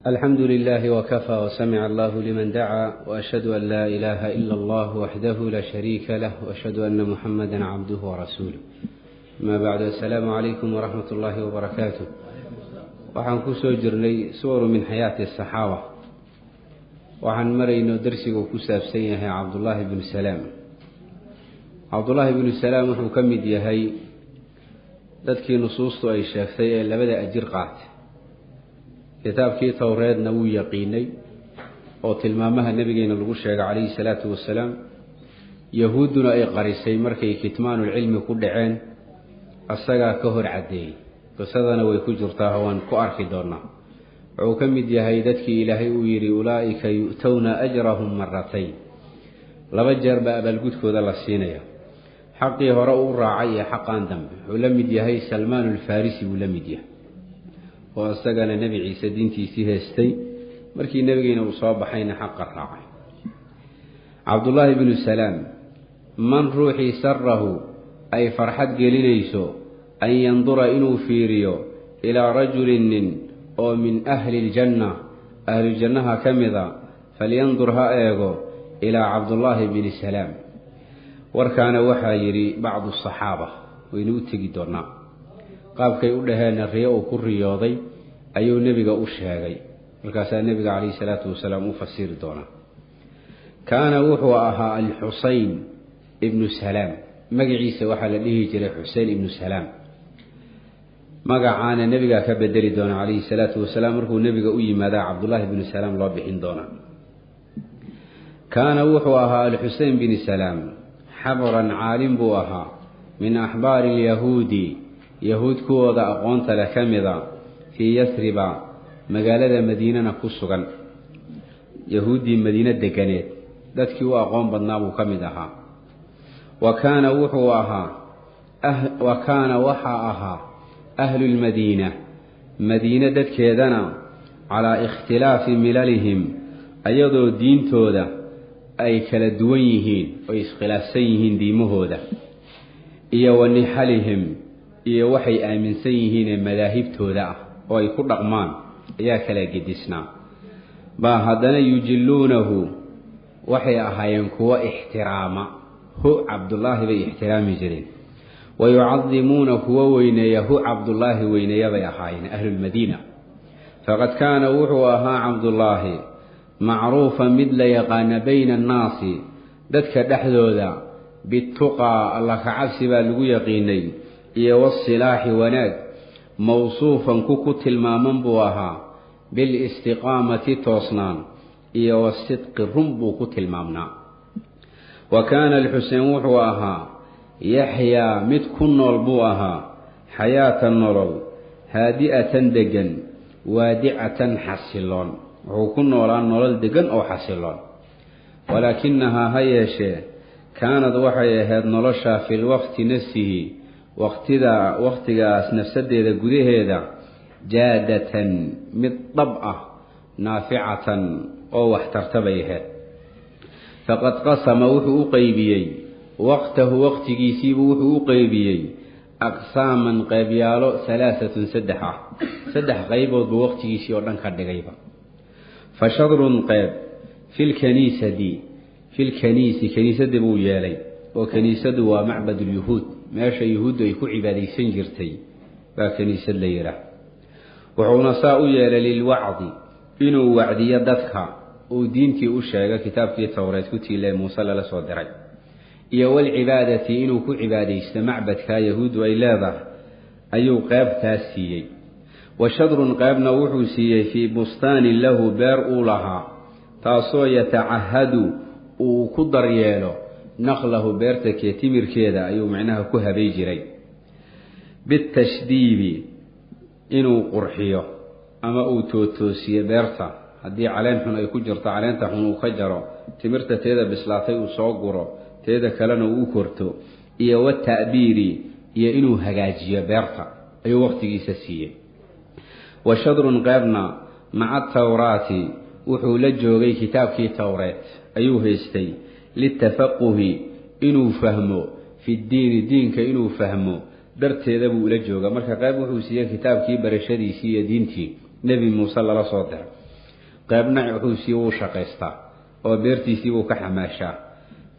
الحمد لله وكفى وسمع الله لمن دعا وأشهد أن لا إله إلا الله وحده لا شريك له وأشهد أن محمدا عبده ورسوله ما بعد السلام عليكم ورحمة الله وبركاته. Waxaan ku soo jirnay suwaru min xayaati asaxaaba. Waxaan marayno darsigu ku saabsan yahay Cabdullaahi bnu Salaam. Cabdullaahi bnu Salaam wuxuu ka mid yahay dadkii nusuustu ay sheegtay ee labada ajir qaatay. Kitaabkii Towreedna wuu yaqiinay oo tilmaamaha nabigeena lagu sheegay calayhi salaatu wasalaam, yahuudduna ay qarisay markay kitmaanulcilmi ku dhaceen, asagaa ka hor caddeeyey. Qisadana way ku jirtaa, waan ku arki doonaa. Wuxuu ka mid yahay dadkii Ilaahay uu yidhi ulaa'ika yu'towna ajrahum maratayn, laba jeer baa abaalgudkooda la siinaya, xaqii hore uu raacay iyo xaqan dambe. Wuxuu la mid yahay Salmaan Alfarisi buu la mid yahay, oo isagana Nebi Ciise diintiisii haystay, markii nebigeena uu soo baxayna xaqa raacay. Cabdullaahi bnu Salaam: man ruuxii sarahu ay farxad gelinayso an yandura inuu fiiriyo ilaa rajulin nin oo min ahli ljanna, ahlujannaha ka mida, falyandur ha eego ilaa Cabdullaahi bni Salaam. Warkaana waxaa yidhi bacdu asaxaaba, waynu u tegi doonaa qaabkay u dhaheenna. Riyo uu ku riyooday ayuu nebiga u sheegay, markaasaa nebiga calayhi salaatu wasalaam u fasiri doonaa. Kaana wuxuu ahaa Alxuseyn ibnu Salaam, magaciisa waxaa la dhihi jiray Xusein ibnu Salaam. Magacaana nebigaa ka bedeli doona calayhi salaatu wasalaam, markuu nebiga u yimaadaa Cabdullaahi bnu Salaam loo bixin doonaa. Kaana wuxuu ahaa Alxusein bni Salaam xabran, caalim buu ahaa, min axbaari alyahuudi, yahuud kuwooda aqoonta leh ka mida, fii Yasriba, magaalada Madiinana ku sugan. Yahuuddii Madiine deganeed dadkii u aqoon badnaa buu ka mid ahaa. Wa kaana wuxuu ahaa, wa kaana waxaa ahaa ahlulmadiina, madiine dadkeedana, calaa ikhtilaafi milalihim, ayadoo diintooda ay kala duwan yihiin oy iskhilaafsan yihiin diimahooda, iyo wa nixalihim, iyo waxay aaminsan yihiinee madaahibtooda ah oo ay ku dhaqmaan ayaa kala gedisnaa, baa haddana yujilluunahu, waxay ahaayeen kuwo ixtiraama hu, Cabdullaahi bay ixtiraami jireen, wa yucadimuuna, kuwo weyneeya hu, Cabdullaahi weyneeya bay ahaayeen ahlulmadiina. Faqad kaana wuxuu ahaa Cabdullaahi macruufa, mid la yaqaana, bayna annaasi, dadka dhexdooda, bituqaa, alla ka cabsi baa lagu yaqiinay, iyo wasilaaxi, wanaag. Mawsuufan ku tilmaaman buu ahaa bilistiqaamati, toosnaan, iyo wasidqi, run buu ku tilmaamnaa. Wa kaana Alxuseen wuxuu ahaa yaxyaa, mid ku nool buu ahaa, xayaatan, nolol, haadi'atan, degan, waadicatan, xasiloon. Wuxuu ku noolaa nolol degan oo xasiloon. Walaakinahaa, ha yeeshee, kaanad waxay ahayd noloshaa, filwaqti nafsihi, waqtida waqtigaas nafsadeeda gudaheeda, jaadatan, mid dhab ah, naaficatan, oo waxtarta bay ahayd. Faqad qasama, wuxuu u qeybiyey, waqtahu, waqtigiisiibuu wuxuu u qeybiyey, aqsaaman, qeybyaalo, halaaatun, saddex ah. Saddex qaybood buu waqtigiisii oo dhan ka dhigayba. Fa shadrun, qeyb, filkaniisadi, filkaniisi, kaniisadii buu yeelay, oo kaniisadu waa macbadulyuhuud, meesha yuhuuddu ay ku cibaadaysan jirtay baa kaniisad la yidhaah. Wuxuuna saa u yeelay lilwacdi, inuu wacdiyo dadka, uu diintii u sheego, kitaabkii Towreed ku tiilee Muuse lala soo diray, iyo walcibaadati, inuu ku cibaadaysto macbadkaa yahuuddu ay leedahay ayuu qeybtaas siiyey. Wa shadrun, qeybna wuxuu siiyey, fii bustaanin lahu, beer uu lahaa, taasoo yatacahadu, uu ku daryeelo, naqlahu, beerta kee timirkeeda ayuu micnaha ku habay jiray, bitashdiibi, inuu qurxiyo ama uu tootoosiyo beerta, haddii caleen xun ay ku jirto caleenta xun uu ka jaro, timirta teeda bislaatay uu soo guro, teeda kalena uu u korto, iyo wata'biiri, iyo inuu hagaajiyo beerta ayuu waqtigiisa siiyey. Wa shadrun, qeybna, maca atawraati, wuxuu la joogay kitaabkii Towreed ayuu haystay, litafaquhi, inuu fahmo, fi ddiini, diinka inuu fahmo darteeda buu ula jooga. Marka qayb wuxuu siiyey kitaabkii barashadiisii iyo diintii Nebi Muuse lala soo diray. Qaybna wuxuu wuu shaqaystaa oo beertiisii buu ka xamaashaa,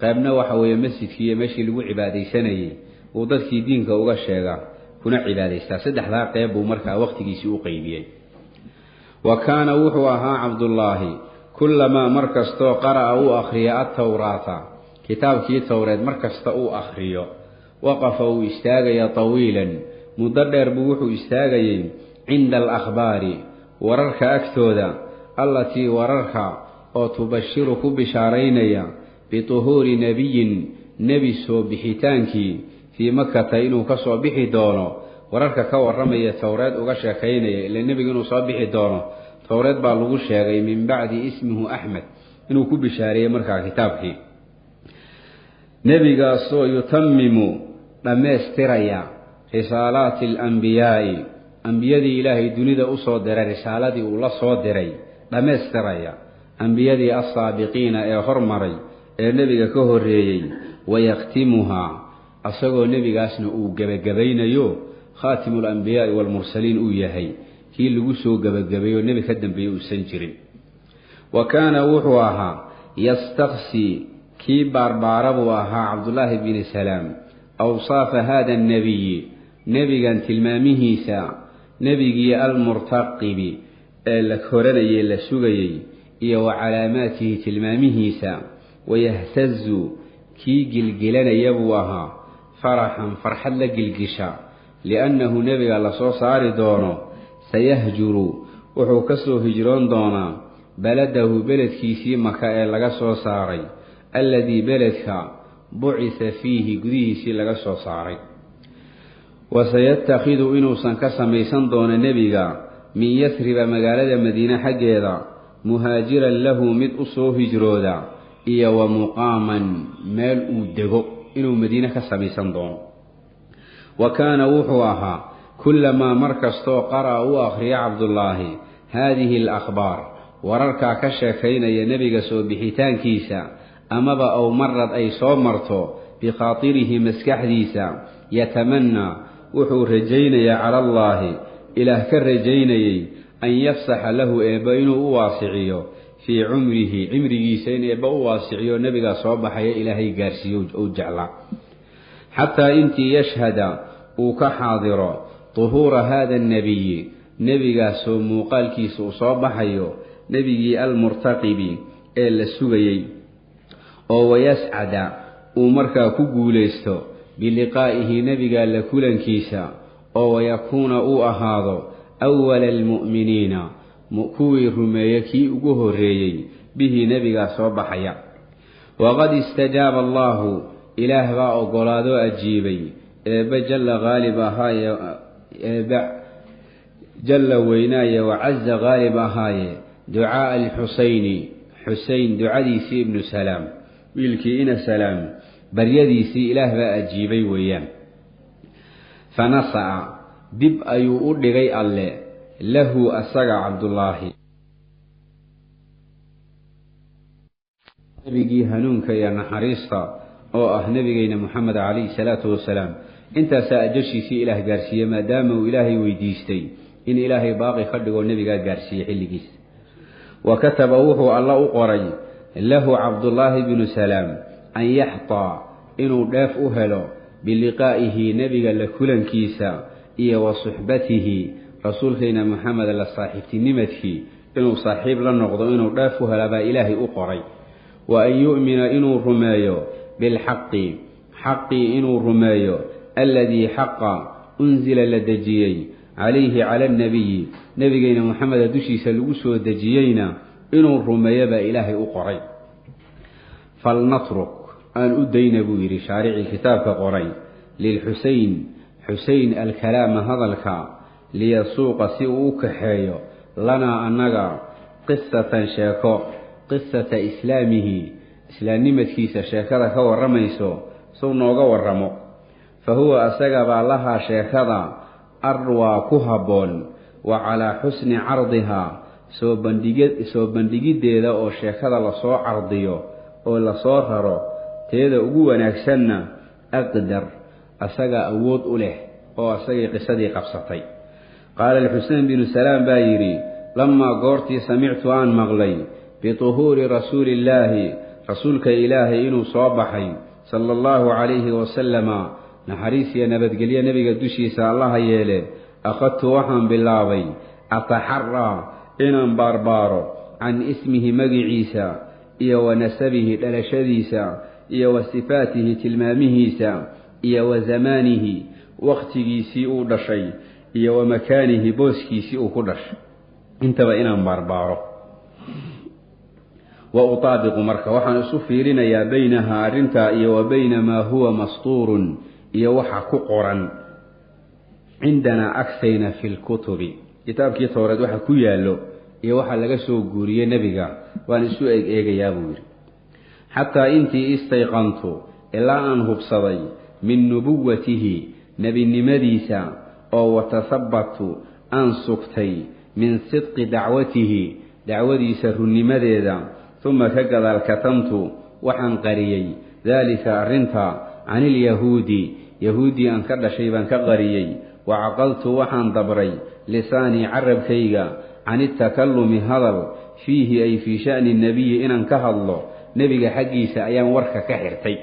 qaybna waxa weeye masjidkii iyo meeshii lagu cibaadaysanayey uu dadkii diinka uga sheegaa kuna cibaadaystaa. Saddexdaa qayb buu markaa waqtigiisii u qaybiyey. Wa kaana wuxuu ahaa Cabdullaahi kullamaa mar kastoo qara'a uu akhriya atawraata, kitaabkii Towreed mar kasta uu akhriyo, waqafa uu istaagaya tawiilan, muddo dheer buu wuxuu istaagayey cinda alakhbaari, wararka agtooda, allatii wararka oo tubashiru ku bishaaraynaya bituhuuri nebiyin, nebi soo bixitaankii, fii Makata inuu ka soo bixi doono, wararka ka warramaya Towreed uga sheekaynaya. Ila nebigu inuu soo bixi doono Towreed baa lagu sheegay, min bacdi ismihu Axmed, inuu ku bishaareeyey markaa kitaabkii, nebigaasoo yutamimu dhammaystiraya risaalaati alambiyaa'i, ambiyadii Ilaahay dunida usoo diray risaaladii uu la soo diray dhammaystiraya, ambiyadii assaabiqiina ee hormaray ee nebiga ka horreeyey, wayakhtimuhaa, asagoo nebigaasna uu gebagabaynayo, khaatimu alambiyaai waalmursaliin uu yahay, kii lagu soo gebagabeeyo, nebi ka dambeeye uusan jirin. Wa kaana wuxuu ahaa yastaqsii, kii baarbaara buu ahaa Cabdullaahi bini Salaam, awsaafa haada annebiyi, nebigan tilmaamihiisa, nebigii almurtaqibi ee la koranayey, la sugayey, iyo wa calaamaatihi, tilmaamihiisa. Wayahtazu, kii gilgilanaya buu ahaa, faraxan, farxad la gilgisha, liannahu nebiga lasoo saari doono sayahjuru, wuxuu ka soo hijroon doonaa, beladahu, beledkiisii Maka ee laga soo saaray, alladii beledka bucisa fiihi, gudihiisii laga soo saaray. Wasayatakhidu, inuusan ka samaysan doono nebiga, min Yasriba, magaalada Madiine xaggeeda, muhaajiran lahu, mid u soo hijrooda, iyo wa muqaaman, meel uu dego, inuu Madiine ka samaysan doono. Wa kaana wuxuu ahaa kullamaa mar kastoo qara'a u akhriya Cabdullaahi haadihi alakhbaar, wararkaa ka sheekaynaya nebiga soo bixitaankiisa, amaba ow marad ay soo marto bikhaaطirihi, maskaxdiisa, yatamannaa, wuxuu rajaynayaa, cala allaahi, Ilaah ka rajaynayey, an yafsaxa lahu, eebba inuu u waasiciyo, fii cumrihi, cimrigiisa in eebba u waasiciyo, nebigaa soo baxaya Ilaahay gaarsiiyo ou jeclaa, xataa intii yashhada, uu ka xaadiro, duhuura haada annebiyi, nebigaasoo muuqaalkiisa uu soo baxayo, nebigii almurtaqibi ee la sugayey, oo wayascada, uu markaa ku guulaysto, biliqaa'ihi, nebigaa la kulankiisa, oo wayakuuna, uu ahaado, awala almu'miniina, kuwii rumeeye kii ugu horreeyey, bihi, nebigaa soo baxaya. Waqad istajaaba allaahu, Ilaah baa oggolaadoo ajiibay, eebbe jalla haalib ahaaye, eebbe jalla weynaaye, wacaza haalib ahaaye, ducaaa alxusayni, Xuseyn ducadiisii, ibnu Salaam, wiilkii ina Salaam baryadiisii Ilaah baa ajiibay weeyaan. Fanasa'a, dib ayuu u dhigay Alle, lahu, asaga Cabdullaahi, nebigii hanuunka iyo naxariista oo ah nebigeyna Moxamed calayhi salaatu wasalaam. Intaasaa ajashiisii Ilaah gaarsiiyey, maadaama uu Ilaahay weydiistay in Ilaahay baaqi ka dhigo, nebigaa gaarsiiyey xilligiisa. Wa kataba, wuxuu Alla u qoray, lahu, Cabdullaahi binu Salaam, an yaxtaa, inuu dheef u helo, biliqaa'ihi, nebiga la kulankiisa, iyo wa suxbatihi, rasuulkayna Moxamed la saaxiibtinimadkii, inuu saaxiib la noqdo, inuu dheef u hela baa Ilaahay u qoray. Wa an yu'mina, inuu rumeeyo, bilxaqi, xaqii inuu rumeeyo, alladii xaqa unsila, la dejiyey, calayhi, cala annabiyi, nebigeyna Moxameda dushiisa lagu soo dejiyeyna inuu rumeeyo baa Ilaahay u qoray. Falnatruk, aan u dayna buu yidhi shaaricii kitaabka qoray, lilxuseyn, Xuseyn, alkalaama, hadalka, liyasuuqa, si uu u kaxeeyo, lanaa, annaga, qisatan, sheeko, qisata islaamihi, islaamnimadkiisa sheekada ka warramayso sow nooga warramo. Fa huwa, asaga baa, lahaa, sheekada, arwaa, ku habboon, wa calaa xusni cardihaa, soo bandhig soo bandhigiddeeda, oo sheekada lasoo cardiyo oo lasoo raro teeda ugu wanaagsanna, aqdar, asagaa awood u leh, oo asagii qisadii qabsatay. Qaala alxusein binu Salaam baa yidhi: Lamaa goortii samictu aan maqlay bituhuuri rasuulillaahi, rasuulka Ilaahay inuu soo baxay, sala allahu calayhi wasalama, naxariis iyo nabadgelyo nebiga dushiisa Allaha yeele, akhadtu waxaan bilaabay ataxaraa inaan baarbaaro can ismihi magiciisa iyo wa nasabihi dhalashadiisa iyo wa sifaatihi tilmaamihiisa iyo wa zamaanihi waqtigiisii uu dhashay iyo wa makaanihi booskiisii uu ku dhashay, intaba inaan baarbaaro. Wa utaabiqu, marka waxaan isu fiirinayaa, baynahaa arrintaa iyo wa bayna maa huwa mastuurun iyo waxa ku qoran cindanaa agtayna fi lkutubi, kitaabkii Towreed waxa ku yaallo iyo waxa laga soo guuriyey nebiga waan isu eeg eegayaa, buu yidhi, xataa intii istayqantu ilaa aan hubsaday min nubuwatihi nebinimadiisa oo watasabatu aan sugtay min sidqi dacwatihi dacwadiisa runnimadeeda. Uma ka gadaal katamtu waxaan qariyey daalika arrinta can ilyahuudi, yahuuddii aan ka dhashay baan ka qariyey. Wa caqaltu waxaan dabray lisaanii carabkayga can itakallumi hadal fiihi ay fii sha'ni nebiyi inaan ka hadlo nebiga xaggiisa ayaan warka ka xirtay,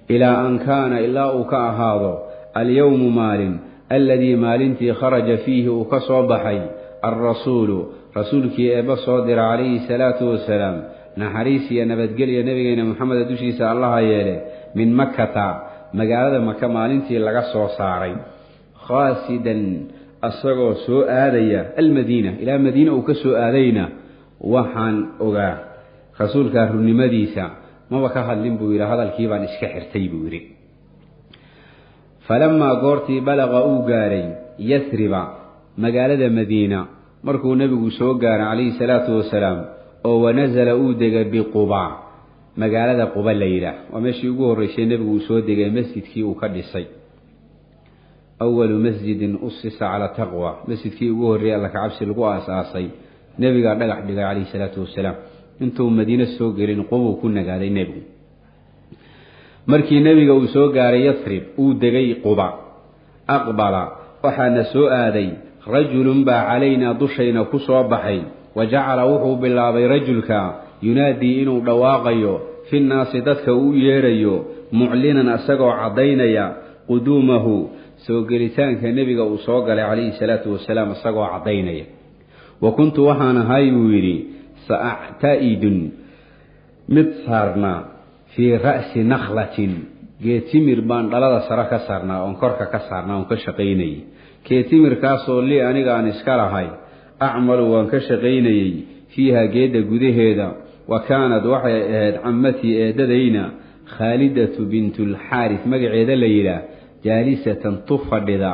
ilaa an kaana ilaa uu ka ahaado alyowmu maalin alladii maalintii kharaja fiihi uu ka soo baxay alrasuulu rasuulkii Eebba soo dira calayhi salaatu wasalaam, naxariis iyo nabadgelya nebigeena Moxameda dushiisa Allaha yeele, min Makata magaalada Maka maalintii laga soo saaray, khaasidan asagoo soo aadaya almadiina, ilaa Madiina uu ka soo aadayna waxaan ogaa rasuulkaa runnimadiisa, maba ka hadlin, buu yidhi, hadalkii baan iska xirtay, buu yidhi. Falamaa goortii balaqa uu gaaray Yasriba magaalada Madiina markuu nebigu soo gaaray calayhi salaatu wasalaam oo wanasala uu degay biQuba, magaalada Quba la yidhaah, waa meeshii ugu horreysay nebigu uu soo degay, masjidkii uu ka dhisay, awalu masjidin usisa calaa taqwa, masjidkii ugu horreeyay Alla kacabsi lagu aas-aasay nebigaa dhagax dhigay calayhi salaatu wasalaam. Intuu Madiine soo gelin Qubuu ku nagaaday nebigu. Markii nebiga uu soo gaaray Yasrib uu degay Quba, aqbala waxaana soo aaday rajulun baa calaynaa dushayna ku soo baxay. Wa jacala wuxuu bilaabay rajulka yunaadii inuu dhawaaqayo fi nnaasi dadka uu yeerayo, muclinan asagoo caddaynaya quduumahu soo gelitaanka nebiga uu soo galay calayhi salaatu wasalaam isagoo caddaynaya. Wa kuntu waxaan ahay, buu yidhi, saacta'idun mid saarnaa fii ra'si nakhlatin geetimir baan dhalada sare ka saarnaa oon korka ka saarnaa oon ka shaqaynayey, geetimirkaasoo lii aniga aan iska lahay, acmalu waan ka shaqaynayey fiiha geedda gudaheeda. Wa kaanad waxay ahayd cammatii eeddadayna Khaalidatu bintulxaaris magaceeda la yidhaah jaalisatan tu fadhida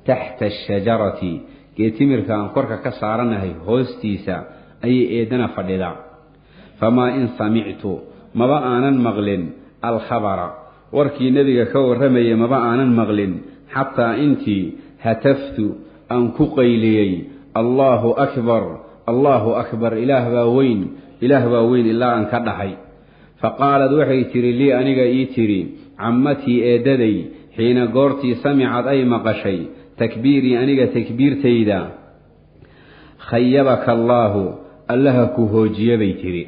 taxta ashajarati geetimirka aan korka ka saaranahay hoostiisa ayay eeddana fadhidaa. Famaa in samictu maba aanan maqlin alkhabara warkii nebiga ka warramayay maba aanan maqlin xataa intii hataftu aan ku qayliyey "Allaahu akbar, Allaahu akbar, Ilaah baa weyn, Ilaah baa weyn" ilaa aan ka dhahay. Fa qaalad waxay tidhi lii aniga ii tidhi cammatii eeddaday xiina goortii samicad ay maqashay takbiirii aniga takbiirtayda: "Khayabaka Allaahu, Allaha ku hoojiye," bay tidhi.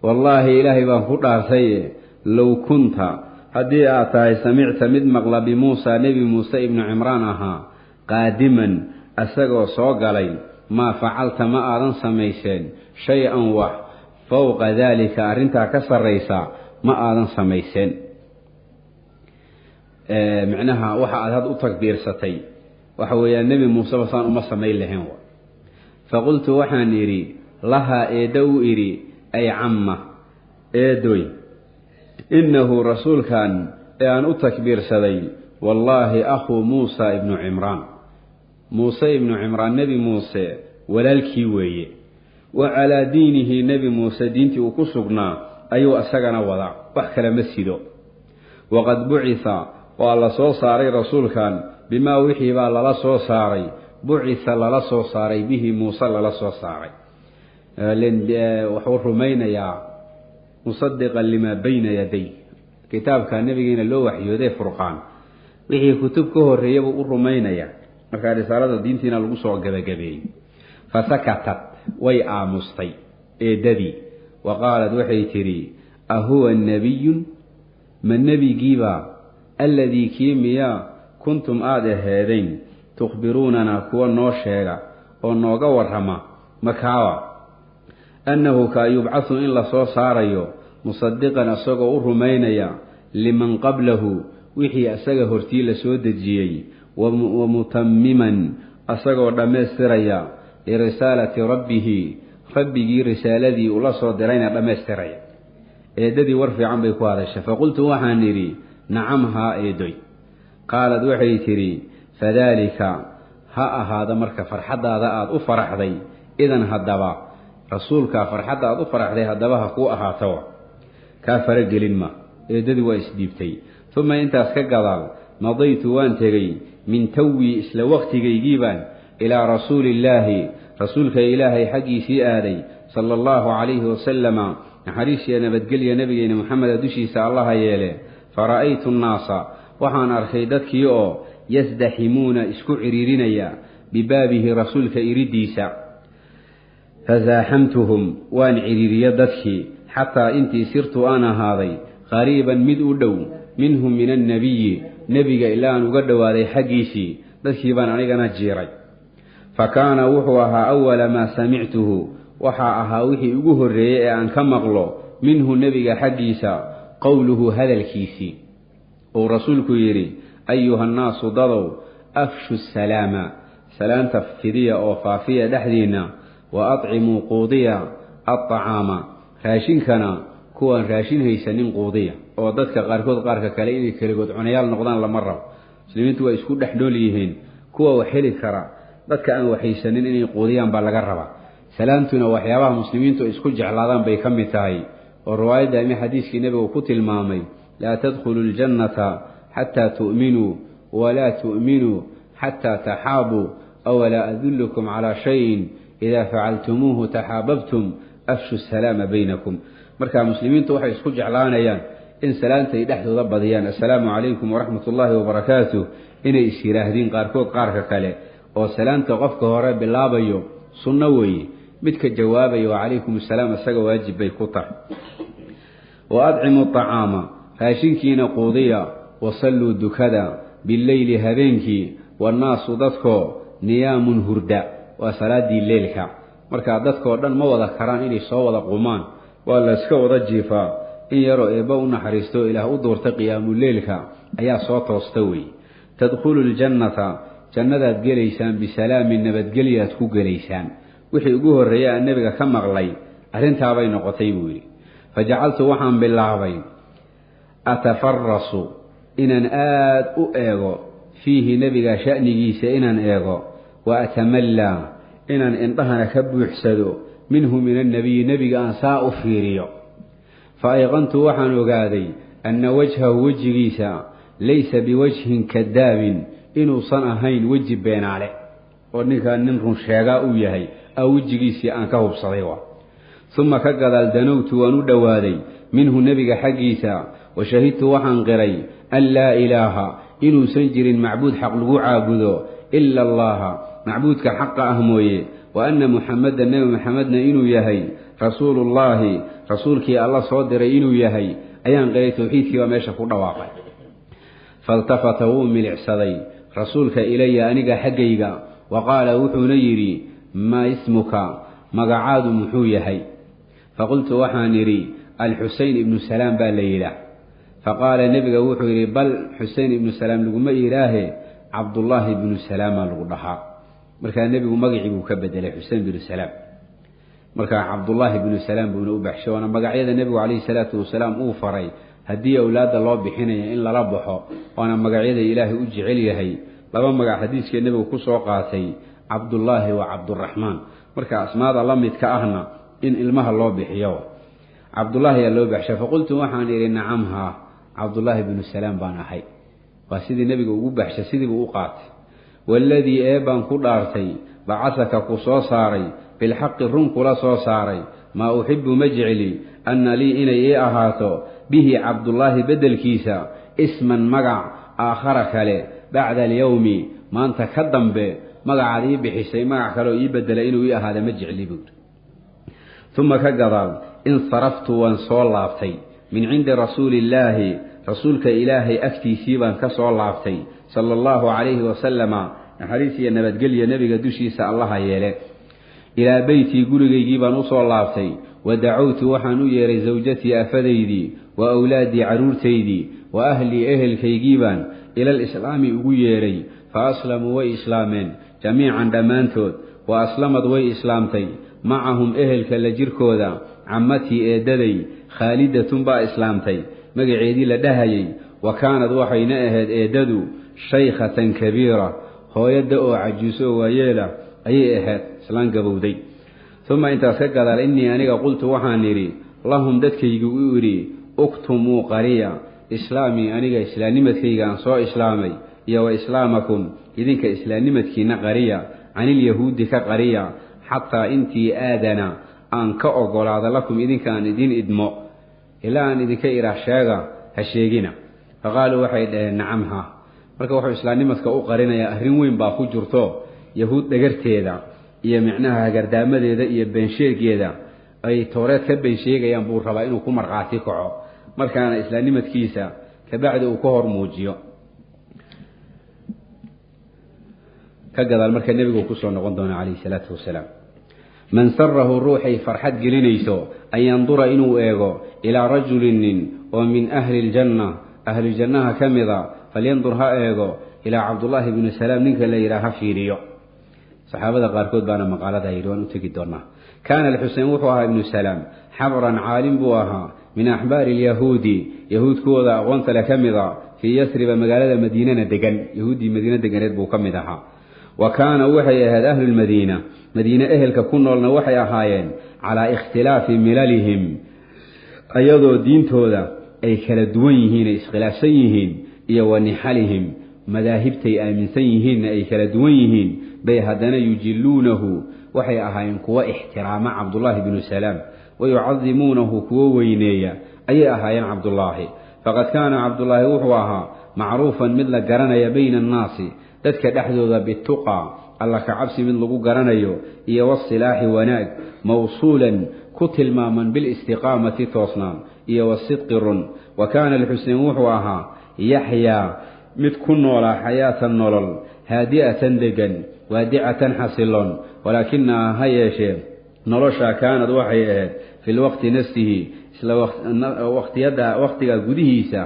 "Wallaahi, Ilaahay baan ku dhaartaye, low kunta haddii aad tahay samicta mid maqla biMuusa nebi Muuse ibnu Cimraan ahaa qaadiman asagoo soo galay, maa facalta ma aadan samayseen shay-an wax fowqa daalika arrintaa ka sarraysa ma aadan samayseen." Micnaha waxa aad hadda u takbiirsatay waxa weeyaan nebi Muuseba saan uma samayn lahayn. Faqultu waxaan idhi lahaa eeddo u idhi: "Ay camma, eedoy, innahu rasuulkan ee aan u takbiirsaday wallaahi akhuu Muusa ibnu Cimraan, Muuse ibnu Cimraan, nebi Muuse walaalkii weeye. Wa calaa diinihi, nebi Muuse diintii uu ku sugnaa ayuu isagana wadaa, wax kale ma sido. Waqad bucitha waa la soo saaray rasuulkan bimaa wixii baa lala soo saaray, bucitha lala soo saaray bihi Muuse lala soo saaray." Wuxuu rumaynayaa musadiqan limaa bayna yaday, kitaabka nebigeena loo waxyooday Furqaan wixii kutub ka horreeya buu u rumaynayaa. Markaa risaalada diintiina lagu soo gabagabeeyey. Fasakatat, way aamustay eedadii. Wa qaalad, waxay tidhi: "Ahuwa nebiyun? Ma nebigiibaa? Alladii kii miyaa kuntum aada aheedayn tukhbiruunanaa, kuwa noo sheega oo nooga warrama makaaba, annahu kaa yubcasu, in lasoo saarayo, musadiqan, isagoo u rumaynaya, liman qablahu, wixii isaga hortii la soo dejiyey, wa mutamiman, asagoo dhammaystiraya, lirisaalati rabbihi, rabbigii risaaladii ula soo dirayna dhammaystiraya?" Eeddadii war fiican bay ku hadashay. Faqultu, waxaan idhi: "Nacam, haa, eedoy." Qaalad, waxay tidhi: "Fadaalika ha ahaada marka farxaddaada aada u faraxday idan haddaba rasuulkaa farxadda aada u faraxday haddaba ha kuu ahaato, kaa faragelin ma." Eeddadii waa isdhiibtay. Uma intaas ka gadaal madaytu, waan tegey, min tawii, isla waqtigaygiibaan, ilaa rasuuliillaahi, rasuulka Ilaahay xaggiisii aaday, sala allahu calayhi wasalama, naxariis iyo nabadgelya nebigeena Moxameda dushiisa Allaha yeele. Fara'aytu annaasa, waxaan arkay dadkii oo yasdaximuuna, isku ciriirinaya, bibaabihi, rasuulka iridiisa. Fasaaxamtuhum, waan ciriiriye dadkii, xataa intii sirtu aan ahaaday qariiban, mid u dhow, minhum, min annabiyi, nebiga ilaa aan uga dhowaaday xaggiisii. Dadkii baan anigana jiiray. Fa kaana, wuxuu ahaa, awala maa samictuhu, waxaa ahaa wixii ugu horreeyey ee aan ka maqlo, minhu, nebiga xaggiisa, qowluhu, hadalkiisii uu rasuulku yidhi: "Ayuha nnaasu, dadow, afshu salaama, salaanta fidiya oo faafiya dhexdiinna, wa atcimuu, quudiya, alطacaama, raashinkana kuwaan raashin haysanin quudiya." Oo dadka qaarkood qaarka kale inay keligood cunayaal noqdaan lama rabo. Muslimiintu waa isku dhex nool yihiin. Kuwa wax heli kara dadka aan waxaysanin inay quudiyaan baa laga rabaa. Salaamtuna waxyaabaha muslimiintu ay isku jeclaadaan bay ka mid tahay, oo riwaayadda ama xadiiskii nebigu ku tilmaamay: "Laa tadkhulu ljannata xataa tu'minuu, walaa tu'minuu xataa taxaabuu, awalaa adullukum calaa shayin idaa facaltumuuhu taxaababtum? Afshu salaama baynakum." Marka muslimiintu waxay isku jeclaanayaan in salaanta ay dhexdooda badiyaan, "Assalaamu calaykum waraxmat ullaahi wabarakaatuh," inay is yidhaahdiin qaarkood qaarka kale, oo salaamta qofka hore bilaabayo sunno weeye, midka jawaabaya "Wacalaykum assalaam" isaga waajib bay ku tahay. "Wa adcimu acaama, raashinkiina quudiya, wasalluu, dukada, bileyli, habeenkii, wannaasu, dadkoo, niyaamun, hurda." Waa salaadii leylka. Markaa dadkoo dhan ma wada karaan inay soo wada qumaan, waa la iska wada jiifaa. In yaroo Eebba u naxariisto, Ilaah u doorta qiyaamuleylka ayaa soo toosta wey. "Tadkhulu ljannata, jannadaad gelaysaan, bisalaamin, nabadgelyaad ku gelaysaan." Wixii ugu horreeyay aan nebiga ka maqlay arrintaabay noqotay, buu yidhi. Fajacaltu, waxaan bilaabay, atafarasu, inaan aada u eego, fiihi, nebiga sha'nigiisa inaan eego, wa atamallaa, inaan indhahana ka buuxsado, minhu, min annabiyi, nebiga aan saa u fiiriyo. Fa ayqantu, waxaan ogaaday, anna wajhahu, wejigiisa, laysa biwajhin kadaabin, inuusan ahayn weji beenaale, oo ninkaan nin run sheegaa uu yahay aa wejigiisii aan ka hubsaday. Wa uma ka gadaal danowtu, waan u dhowaaday, minhu, nebiga xaggiisa, wa shahidtu, waxaan qiray, an laa ilaaha, inuusan jirin macbuud xaq lagu caabudo, ila allaha, macbuudka xaqa ah mooye, wa anna Muxameda, Nebi Maxamedna inuu yahay, rasuulullaahi, rasuulkii Alla soo diray inuu yahay ayaan qiray. Towxiidkii baa meesha ku dhawaaqay. Faltafata, wuu milicsaday rasuulka, ilaya, aniga xaggayga, wa qaala, wuxuuna yidhi: "Maa ismuka? Magacaadu muxuu yahay?" Faqultu, waxaan idhi: "Alxuseyn ibnu Salaam baa la yidhaah." Faqaala, nebiga wuxuu yidhi: "Bal Xusein ibnu Salaam laguma yidhaahe, Cabdullaahi ibnu Salaamaa lagu dhahaa." Markaa nebigu magacii buu ka bedelay Xusein binu Salaam, markaa Cabdullaahi ibnu Salaam buuna u baxshay. Waana magacyada nebigu calayhi salaatu wasalaam uu faray haddii awlaadda loo bixinaya in lala baxo, waana magacyada Ilaahay u jecel yahay. Laba magac xadiiskee nebigu ku soo qaatay, Cabdullaahi wa Cabduraxmaan. Marka asmaada la midka ahna in ilmaha loo bixiyo, Cabdullaahi yaa loo baxshay. Faqultu, waxaan idhi: "Nacam, haa, Cabdullaahi binu Salaam baan ahay." Waa sidii nebiga ugu baxshay, sidiibuu u qaatay. "Waladii, ee baan ku dhaartay, bacasaka, ku soo saaray, bilxaqi, run kula soo saaray, maa uxibu, ma jecli, anna lii, inay ii ahaato, bihi, Cabdullaahi beddelkiisa, isman, magac, aakhara, kale, bacda alyowmi, maanta ka dambe Magacaad ii bixisay magac kaloo ii bedelay inuu ii ahaada ma jecli buuri. Uma ka gadaal insaraftu, waan soo laabtay, min cindi rasuuliillaahi, rasuulka Ilaahay agtiisii baan ka soo laabtay, sala allahu calayhi wasalama, naxariis iyo nabadgelya nebiga dushiisa Allaha yeele. Ilaa beytii, gurigaygii baan usoo laabtay. Wa dacowtu, waxaan u yeeray, zawjatii, afadaydii, wa awlaadii, carruurtaydii, wa ahlii, ehelkaygii baan ilal islaami ugu yeeray. Fa aslamuu, way islaameen, jamiican, dhammaantood. Wa aslamad, way islaamtay, macahum, ehelka la jirkooda, cammatii, eeddaday, Khaalidatun baa islaamtay magaceedii la dhahayay. Wa kaanad, waxayna ahayd eeddadu, shaykhatan kabiira, hooyadda oo cajuuso oo waayeela ayay ahayd, islaan gabowday. Uma intaas ka gadaal innii, aniga, qultu, waxaan idhi, lahum, dadkaygu u idhi, uktumuu, qariya, islaamii, aniga islaamnimadkayga aan soo islaamay, iyo wa islaamakum, idinka islaamnimadkiina qariya, canilyahuudi ka qariya, xataa intii aadana aan ka ogolaado, lakum, idinka aan idin idmo. Ilaa aan idinka idhaah sheega, ha sheegina. Fa qaaluu, waxay dhaheen, nacam, ha. Marka wuxuu islaamnimadka u qarinayaa arrin weyn baa ku jirto, yahuud dhagarteeda iyo micnaha hagardaamadeeda iyo beensheegeeda ay Towreed ka been sheegayaan buu rabaa inuu ku markhaati kaco, markaana islaamnimadkiisa kabacdi uu ka hor muujiyo. Ka gadaal marka nebigu kusoo noqon doona calayhi salaatu wasalaam. Man sarahu, ruuxay farxad gelinayso, an yandura, inuu eego, ilaa rajulin, nin oo, min ahli ljanna, ahlujannaha ka mida, falyandur, ha eego, ilaa Cabdullaahi bni Salaam, ninka la yidhaha ha fiiriyo. Saxaabada qaarkood baana maqaalada yidhi, waan u tegi doonaa. Kaana Alxusein, wuxuu ahaa, ibnu Salaam, xabran, caalim buu ahaa, min axbaari alyahuudi, yahuud kuwooda aqoonta leh ka mida, fii Yasriba, magaalada Madiinana degan, yahuuddii Madiine deganeed buu ka mid ahaa. Wa kaana, waxay ahayd, ahlulmadiina, Madiine ehelka ku noolna waxay ahaayeen, calaa ikhtilaafi milalihim, ayadoo diintooda ay kala duwan yihiin, ay iskhilaafsan yihiin, iyo wa nixalihim, madaahibtay aaminsan yihiinna ay kala duwan yihiin, bay haddana yujiluunahu, waxay ahaayeen kuwo ixtiraama Cabdullaahi bnu Salaam, wa yucadimuunahu, kuwo weyneeya ayay ahaayeen Cabdullaahi. Faqad kaana Cabdullaahi, wuxuu ahaa, macruufan, mid la garanaya, bayna annaasi, dadka dhexdooda, bituqaa, Alla ka cabsi mid lagu garanayo, iyo wasilaaxi, wanaag, mawsuulan, ku tilmaaman, bilistiqaamati, toosnaan, iyo wasidqi, run. Wa kaana Alxusein, wuxuu ahaa, yaxyaa, mid ku noolaa, xayaatan, nolol, haadi'atan, degan, waadicatan, xasiloon. Walaakinaha, ha yeeshee, noloshaa, kaanad, waxay ahayd, fi lwaqti nafsihi, isla waqtiyada, waqtiga gudihiisa,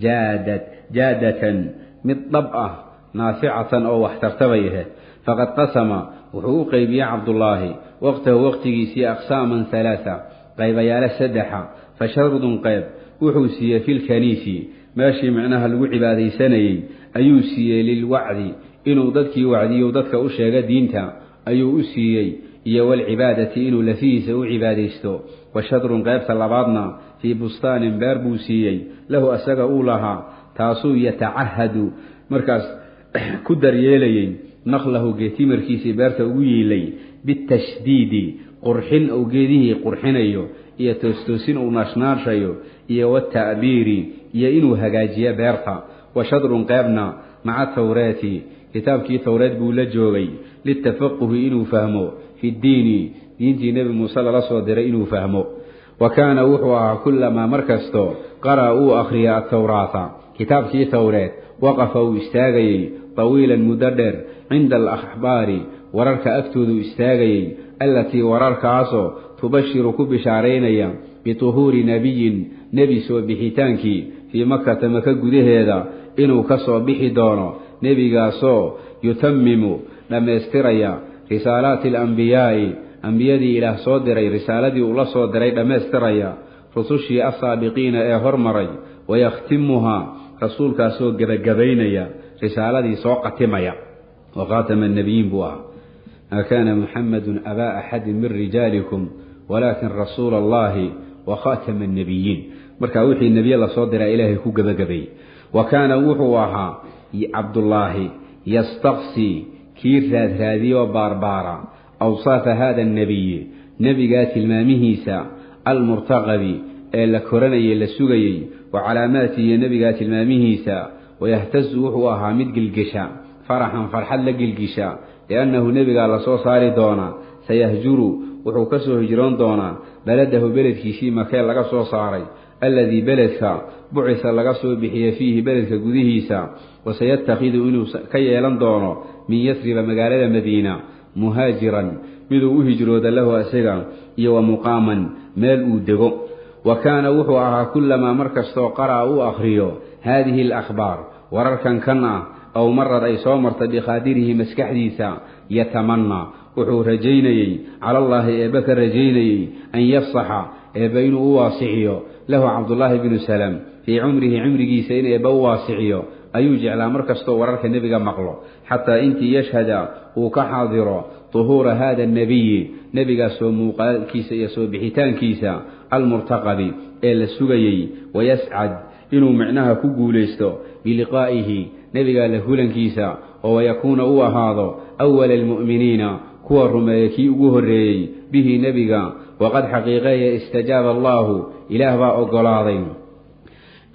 jaadad, jaadatan, mid dhab ah, naaficatan, oo waxtartabay ahayd. Faqad qasama, wuxuu u qeybiyey Cabdullaahi, waqtahu, waqtigiisii, aqsaaman halaasa, qaybayaalo saddexa. Fa shardun, qayb, wuxuu siiyey, filkaniisi, meeshii micnaha lagu cibaadaysanayey ayuu siiyey, lilwacdi, inuu dadkii wacdiyo, dadka u sheega diinta ayuu u siiyey, iyo walcibaadati, inuu lafihiisa u cibaadaysto. Wa shadrun, qaybta labaadna, fii bustaanin, beer buu siiyey, lahu, asaga uu lahaa, taasuu yatacahadu, markaas ku daryeelayey, naqlahu, geetimarkiisii beerta ugu yiilay, bitashdiidi, qurxin uu geedihii qurxinayo, iyo toostoosin uu naashnaashayo, iyo wata'biiri, iyo inuu hagaajiyo beerta. Wa shadrun, qeybna, maca tawreeti, kitaabkii Towreed buu la joogay, litafaquhi, inuu fahmo, fi ddiini, diintii Nebi Muuse lala soo diray inuu fahmo. Wa kaana, wuxuu ahaa, kullamaa, mar kasto, qara'a, uu akhriya, atawraata, kitaabkii Towreed, waqafa, uu istaagayey, tawiilan, muddo dheer, cinda alakhbaari, wararka agtoodu istaagayey, allatii, wararkaasoo, tubashiru, ku bishaaraynaya, bituhuuri nebiyin, nebi soo bixitaankii, fii Makata, Maka gudaheeda inuu ka soo bixi doono, nebigaasoo yutamimu, dhammaystiraya, risaalaati alambiyaa'i, ambiyadii Ilaah soo diray risaaladii uu la soo diray dhammaystiraya, rusushii asaabiqiina ee hormaray, wayakhtimuhaa, rasuulkaasoo gebagabaynaya risaaladii, soo qatimaya, wa khaatama annabiyiin buu ahaa. Maa kaana Muxamedun abaa axadin min rijaalikum walaakin rasuula allahi wa khaatama annabiyiin. Marka wixii nebiye lasoo diraa Ilaahay ku gebagabeeyey. Wa kaana, wuxuu ahaa Cabdullaahi, yastaqsii, kii raadraadiyoo baarbaara, awsaafa haada annebiyi, nebigaa tilmaamihiisa, almurtaqabi, ee la koranayay, la sugayey, wa calaamaatihi, nebigaa tilmaamihiisa. Wayahtazu, wuxuu ahaa mid gilgisha, faraxan, farxad la gilgisha, Liannahu nebigaa lasoo saari doonaa, sayahjuru wuxuu ka soo hijroon doonaa beladahu beledkiisii Makee laga soo saaray, alladii beledka bucisa laga soo bixiyey fiihi beledka gudihiisa, wasayatakhidu inuu ka yeelan doono min Yasriba magaalada Madiina muhaajiran miduu u hijrooda lahu isaga iyo wa muqaaman meel uu dego. Wa kaana wuxuu ahaa kullamaa mar kastoo qara'a u akhriyo haadihi alakhbaar wararkan kan ah aw marad ay soo martay bikhaadirihi maskaxdiisa, yatamanaa wuxuu rajaynayey cala allaahi eebbe ka rajaynayey an yafsaxa eebbe inuu u waasiciyo lahu Cabdullaahi binu Salaam fii cumrihi cimrigiisa, in eebbe u waasiciyo ayuu jeclaa mar kastoo wararka nebiga maqlo, xataa intii yashhada uu ka xaadiro duhuura haada annebiyi nebigaas soo muuqaalkiisa iyo soo bixitaankiisa almurtaqabi ee la sugayey, wayascad inuu micnaha ku guulaysto biliqaa'ihi nebigaa la hulankiisa, oo wayakuuna uu ahaado awala almu'miniina kuwa rumeeya kii ugu horreeyey bihi nebiga. Waqad xaqiiqeeya istajaaba allaahu ilaah baa oggolaaday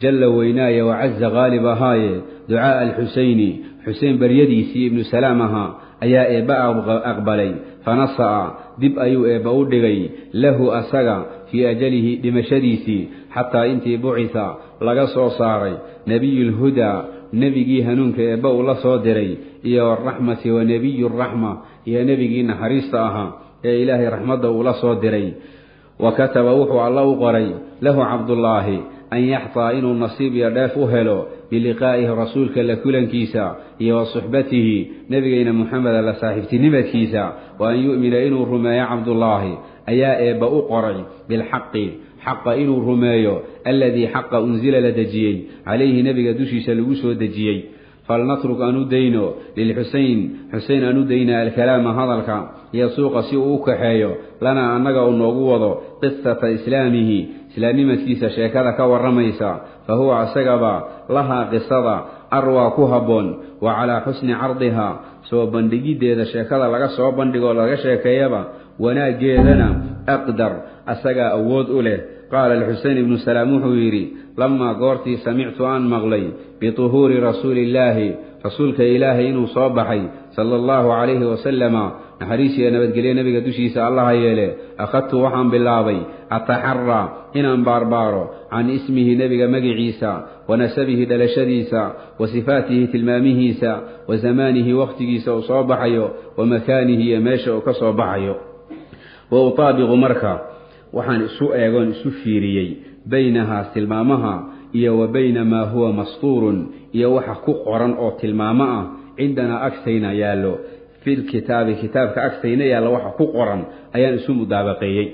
jalla weynaaye wacaza qaalib ahaaye ducaaa Alxuseyni Xuseen baryadiisii ibnu Salaam ahaa ayaa eebba aqbalay. Fanasa'a dib ayuu eebba u dhigay lahu asaga fii ajalihi dhimashadiisii, xataa intii bucisa laga soo saaray nebiyulhudaa nebigii hanuunka eebba uu la soo diray iyo waraxmati wa nebiyu raxma iyo nebigii naxariista ahaa ee Ilaahay raxmadda uu la soo diray. Wa kataba wuxuu Alla u qoray lahu Cabdullaahi an yaxtaa inuu nasiib iyo dheef u helo biliqaa'ihi rasuulka la kulankiisa iyo wa suxbatihi nebigayna Muxameda la saaxiibtinimadkiisa, wa an yu'mina inuu rumeeyo Cabdullaahi ayaa eebba u qoray bilxaqi xaqa inuu rumeeyo alladii xaqa unsila la dejiyey calayhi nebiga dushiisa lagu soo dejiyey. Falnatruk aan u dayno lilxuseyn Xusein aan u dayna alkalaama hadalka iyo suuqa si uu u kaxeeyo lanaa annaga uu noogu wado qisata islaamihi islaamnimadkiisa sheekada ka warramaysa, fa huwa isagaba lahaa qisada arwaa ku habboon wa calaa xusni cardihaa soo bandhigiddeeda sheekada laga soo bandhigoo laga sheekeeyaba wanaaggeedana aqdar asagaa awood u leh. Qaala Alxusein ibnu Salaam wuxuu yidhi: lamaa goortii samictu aan maqlay bituhuuri rasuuliillaahi rasuulka Ilaahay inuu soo baxay sala allahu calayhi wasalama, naxariis iyo nabadgelyo nebiga dushiisa Allaha yeele, akhadtu waxaan bilaabay ataxaraa inaan baarbaaro can ismihi nebiga magiciisa, wa nasabihi dhalashadiisa, wa sifaatihi tilmaamihiisa, wa zamaanihi wakhtigiisa uu soo baxayo, wa makaanihi iyo meesha uu ka soo baxayo. Wa utaabiqu marka waxaan isu eegoon isu fiiriyey baynahaas tilmaamaha iyo wa bayna maa huwa mastuurun iyo waxa ku qoran oo tilmaamo ah cindanaa agtayna yaallo filkitaabi kitaabka agtayna yaallo waxa ku qoran ayaan isu mudaabaqeeyey,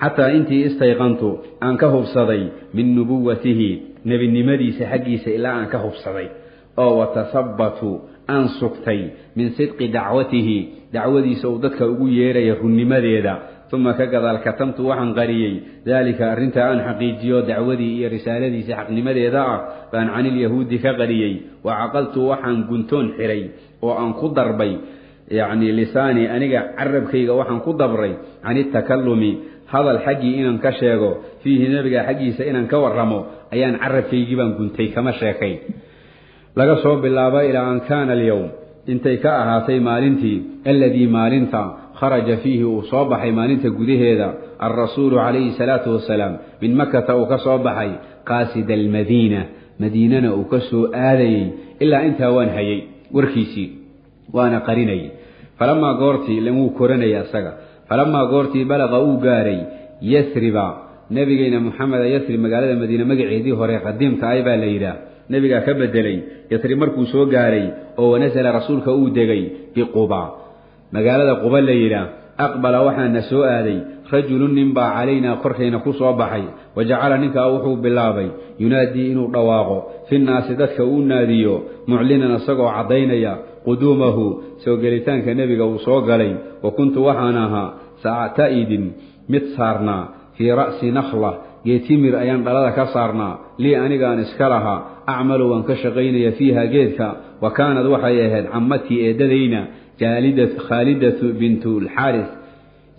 xataa intii istayqantu aan ka hubsaday min nubuwatihi nebinimadiisa xaggiisa ilaa aan ka hubsaday, oo watasabatu aan sugtay min sidqi dacwatihi dacwadiisa uu dadka ugu yeeraya runnimadeeda. Uma ka gadaal katamtu waxaan qariyey daalika arrintaa aan xaqiijiyo dacwadii iyo risaaladiisa xaqnimadeeda ah baan canilyahuudi ka qariyey. Wa caqaltu waxaan guntoon xiray oo aan ku darbay yacni lisaani aniga carabkayga waxaan ku dabray can itakallumi hadal xaggii inaan ka sheego fiihi nebiga xaggiisa inaan ka warramo ayaan carabkaygii baan guntay kama sheekayn laga soo bilaabo ilaa an kaana alyowm intay ka ahaatay maalintii alladii maalinta kharaja fiihi uu soo baxay maalinta gudaheeda alrasuulu calayhi salaatu wasalaam min Makata uu ka soo baxay qaasida almadiina Madiinana uu ka soo aadayey, ilaa intaa waan hayay warkiisii waana qarinayay. Falamaa goortii ilan wuu koranaya isaga, falamaa goortii balaqa uu gaaray Yasriba nebigeyna Muxameda, Yasrib magaalada Madiine magaceedii hore qadiimka ay baa la yidhaah, nebigaa ka bedelay Yasrib markuu soo gaaray oo wanasala rasuulka uu degay biQuba magaalada Quba la yidhaah, aqbala waxaana soo aaday rajulun nin baa calaynaa korkayna ku soo baxay. Wa jacala ninkaa wuxuu bilaabay yunaadii inuu dhawaaqo fi nnaasi dadka uu naadiyo, muclinan isagoo caddaynaya quduumahu soo gelitaanka nebiga uu soo galay. Wa kuntu waxaan ahaa saacta'idin mid saarnaa fii ra'si nakhla geetimir ayaan dhalada ka saarnaa lii anigaan iska lahaa, acmalu waan ka shaqaynaya fiiha geedka. Wa kaanad waxay ahayd cammatii eeddadayna Khaalidatu bintu Alxaaris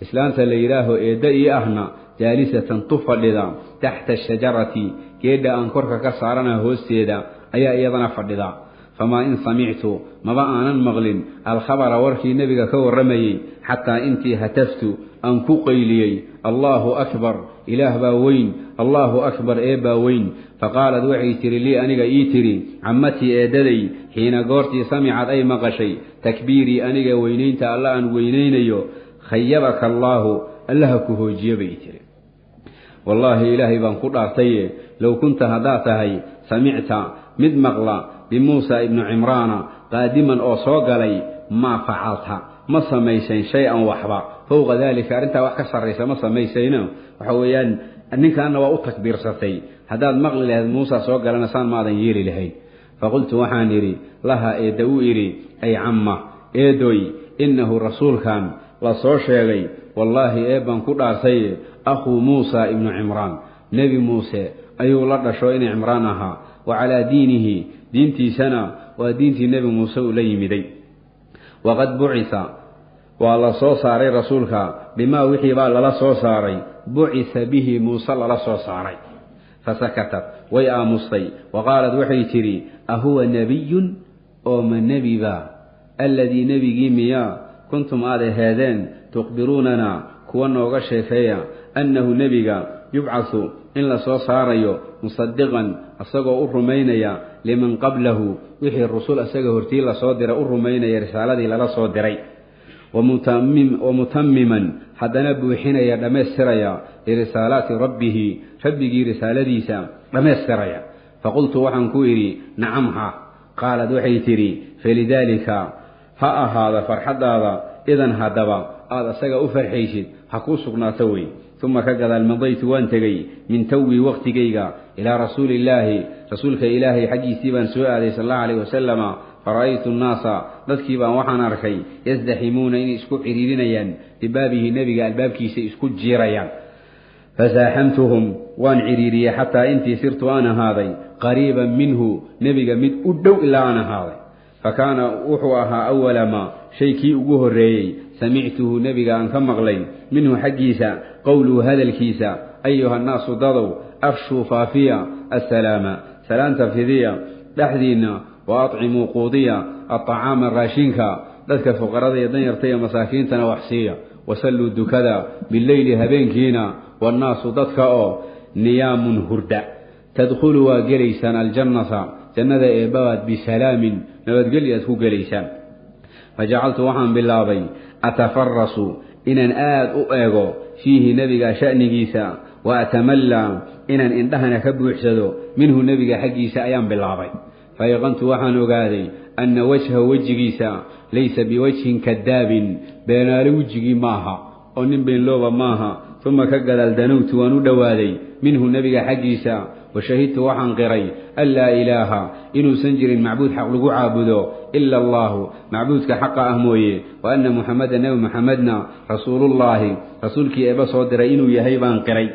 islaanta la yidhaaho eedda ii ahna jaalisatan tu fadhida taxta ashajarati geedha aan korka ka saarana hoosteeda ayaa iyadana fadhida. Famaa in samictu, maba aanan maqlin alkhabara, warkii nebiga ka warramayey, xataa intii hataftu, aan ku qayliyey: "Allaahu akbar, Ilaah baa weyn, Allaahu akbar, eebbaa weyn." Faqaalad, waxay tihi lii, aniga ii tidhi, cammatii, eeddaday, xiina goortii samicad, ay maqashay takbiirii, aniga weynaynta Alla aan weynaynayo: "Khayabaka Allaahu, Allaha ku hoojiye," bay tiri. "Wallaahi, Ilaahay baan ku dhaartaye, low kunta, haddaad tahay, samicta, mid maqla, bimuusa ibnu Cimraana qaadiman, oo soo galay, maa facalta, ma samaysayn shay-an, waxba, fowqa daalika, arrintaa wax ka sarraysa ma samaysayno." Waxa weeyaan, ninkaanna waa u takbiirsatay. Haddaad maqli lahayd Muusa soo galana, saan maadan yeeli lahayn. Faqultu, waxaan idhi laha, eedda u idhi: "Ay camma, eedoy, innahu, rasuulkan la soo sheegay, wallaahi, eebbaan ku dhaartaye, akhuu Muusa ibnu Cimraan, Nebi Muuse ayuu la dhasho, inay Cimraan ahaa, wa calaa diinihi, diintiisana waa diintii Nebi Muuse uu la yimiday. Waqad bucisa, waa la soo saaray rasuulka, bimaa, wixii baa lala soo saaray, bucisa bihi, Muuse lala soo saaray." Fasakatat, way aamustay. Wa qaalad, waxay tidhi: "Ahuwa nebiyun, oo ma nebi ba alladii, nebigii miyaa, kuntum, aad aheedeen, tukhbiruunana, kuwa nooga sheekeeya, annahu, nebiga, yubcasu, in la soo saarayo, musadiqan, isagoo u rumaynaya, liman qablahu, wixii rusul isaga hortii lasoo diray u rumaynaya risaaladii lala soo diray, wa mutamiman, haddana buuxinaya, dhammaystiraya, lirisaalaati rabbihi, rabbigii risaaladiisa dhammaystiraya?" Faqultu, waxaan ku idhi: "Nacam, ha." Qaalad, waxay tidhi: "Falidaalika ha ahaada farxaddaada idan, haddaba aada asaga u farxaysid ha kuu sugnaato wey." Uma ka gadaal madaytu, waan tegey, min tawii, waqtigayga, ilaa rasuuliillaahi, rasuulka Ilaahay xaggiisii baan soo aaday, sal allahu alayh wasalama. Fara'aytu annaasa, dadkii baan waxaan arkay, yasdaximuuna, inay isku cidhiirinayaan, bibaabihi, nebiga albaabkiisa isku jiirayaan. Fasaaxamtuhum, waan cidhiiriyey, xataa intii sirtu, aan ahaaday, qariiban minhu, nebiga mid u dhow ilaa aan ahaaday. Fa kaana, wuxuu ahaa, awala maa, shay kii ugu horreeyey, samictuhu, nebiga aan ka maqlay, minhu, xaggiisa, qowluhu, hadalkiisa: "Ayuha annaasu, dadow, afshuu, faafiya, assalaama, salaanta fidiya dhexdiinna, wa acimuu, quudiya, alطacaama, raashinka, dadka fuqarada iyo danyarta iyo masaakiintana wax siiya, wasalluu, dukada, bileyli, habeenkiina, waannaasu, dadka oo, niyaamun, hurda, tadkhulu, waa gelaysaan, aljannata, jannada eebbabaad, bisalaamin, nabadgelya aad ku gelaysaan." Fajacaltu, waxaan bilaabay, atafarasu, inaan aad u eego, fiihi, nebiga sha'nigiisa, wa atamallaa, inaan indhahana ka buuxsado, minhu, nebiga xaggiisa ayaan bilaabay. Fayaqantu, waxaan ogaaday, anna wajha, wejigiisa, laysa biwajhin kadaabin, beenaale wejigii maaha, oo nin beenlooba maaha. Uma ka gadaal danowtu, waan u dhowaaday, minhu, nebiga xaggiisa. Washahidtu, waxaan qiray, an laa ilaaha, inuusan jirin macbuud xaq lagu caabudo, ila allaahu, macbuudka xaqa ah mooye, wa anna Muxameda, nebi Muxamedna, rasuulullaahi, rasuulkii eeba soo diray inuu yahay baan qiray.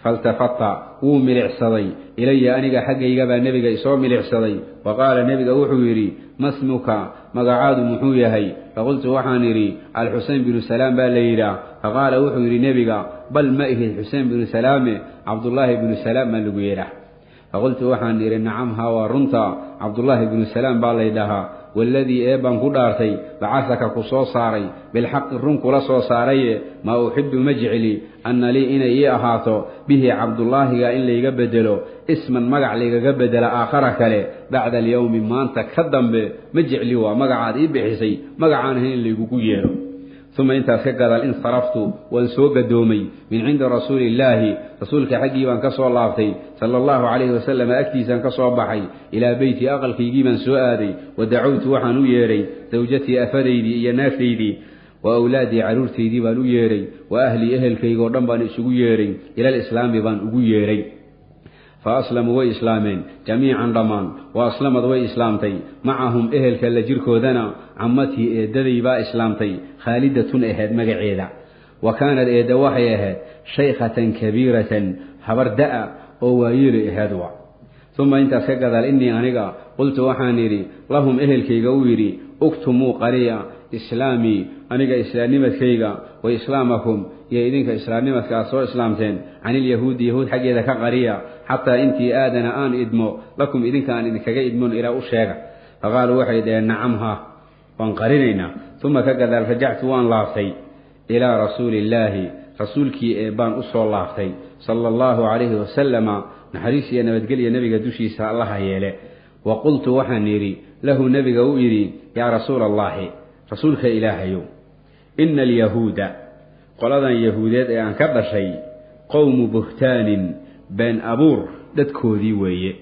Faltafata, wuu milicsaday, ilaya, aniga xaggaygabaa nebiga isoo milicsaday. Wa qaala, nebiga wuxuu yidhi: "Masmuka, magacaadu muxuu yahay?" Faqultu, waxaan idhi: "Alxuseyn binu Salaam baa la yidhaah." Faqaala, wuxuu yidhi nebiga: "Bal, ma ihid Xuseen binu Salaame, Cabdullaahi binu Salaam baa lagu yidhaah." Faqultu, waxaan idhi: "Nacam, haa, waa runta, Cabdullaahi binu Salaam baa lay dhahaa. Waladii, ee baan ku dhaartay, bacasaka, ku soo saaray, bilxaqi, run kula soo saaraye, maa uxibu, ma jecli, anna lii, inay ii ahaato, bihi, Cabdullaahiga, in layga bedelo, isman, magac laygaga bedela, aakhara, kale, bacda alyowmi, maanta ka dambe ma jecli, waa magacaad ii bixisay magacaan ahayn in laygugu yeedho." Uma intaas ka gadaal insaraftu, waan soo gadoomay, min cindi rasuuliillaahi, rasuulka xaggii baan ka soo laabtay, sala allahu calayhi wasalam, agtiisaan ka soo baxay, ilaa beyti, aqalkaygii baan soo aaday. Wa dacowtu, waxaan u yeedhay, sawjatii, afadaydii iyo naagtaydii, wa awlaadii, carruurtaydii baan u yeedhay, wa ahlii, ehelkayga oo dhan baan isugu yeedhay, ilalislaami baan ugu yeedhay. Fa aslamuu, way islaameen, jamiican, dhammaan. Wa aslamad, way islaamtay, macahum, ehelka la jirkoodana, cammatii, eeddaday baa islaamtay, Khaalidatun ahayd magaceeda. Wa kaanad, eedda waxay ahayd, shaykhatan kabiiratan, habar da'a oo waayeelay ahayd wa. Uma intaas ka gadaal innii, aniga, qultu, waxaan idhi, lahum, ehelkayga u yidhi: "Uktumuu, qariya, islaamii, aniga islaamnimadkayga, wa islaamakum, iyo idinka islaamnimadka aad soo islaamteen, canilyahuudi, yahuud xaggeeda ka qariya, xataa intii aadana aan idmo, lakum, idinka aan idinkaga idmon ilaa u sheega." Faqaaluu waxay dhaheen nacam, ha, waan qarinaynaa. Uma ka gadaal rajactu, waan laabtay, ilaa rasuuli illaahi, rasuulkii ee baan u soo laaftay, sala allahu calayhi wasalama, naxariis iyo nabadgelya nebiga dushiisa Allaha yeele. Wa qultu, waxaan yidhi lahu, nebiga u idhi, yaa rasuula Allahi, rasuulka Ilaahayow, ina alyahuuda, qoladan yahuudeed ee aan ka dhashay, qowmu buhtaanin, been abuur dadkoodii weeye,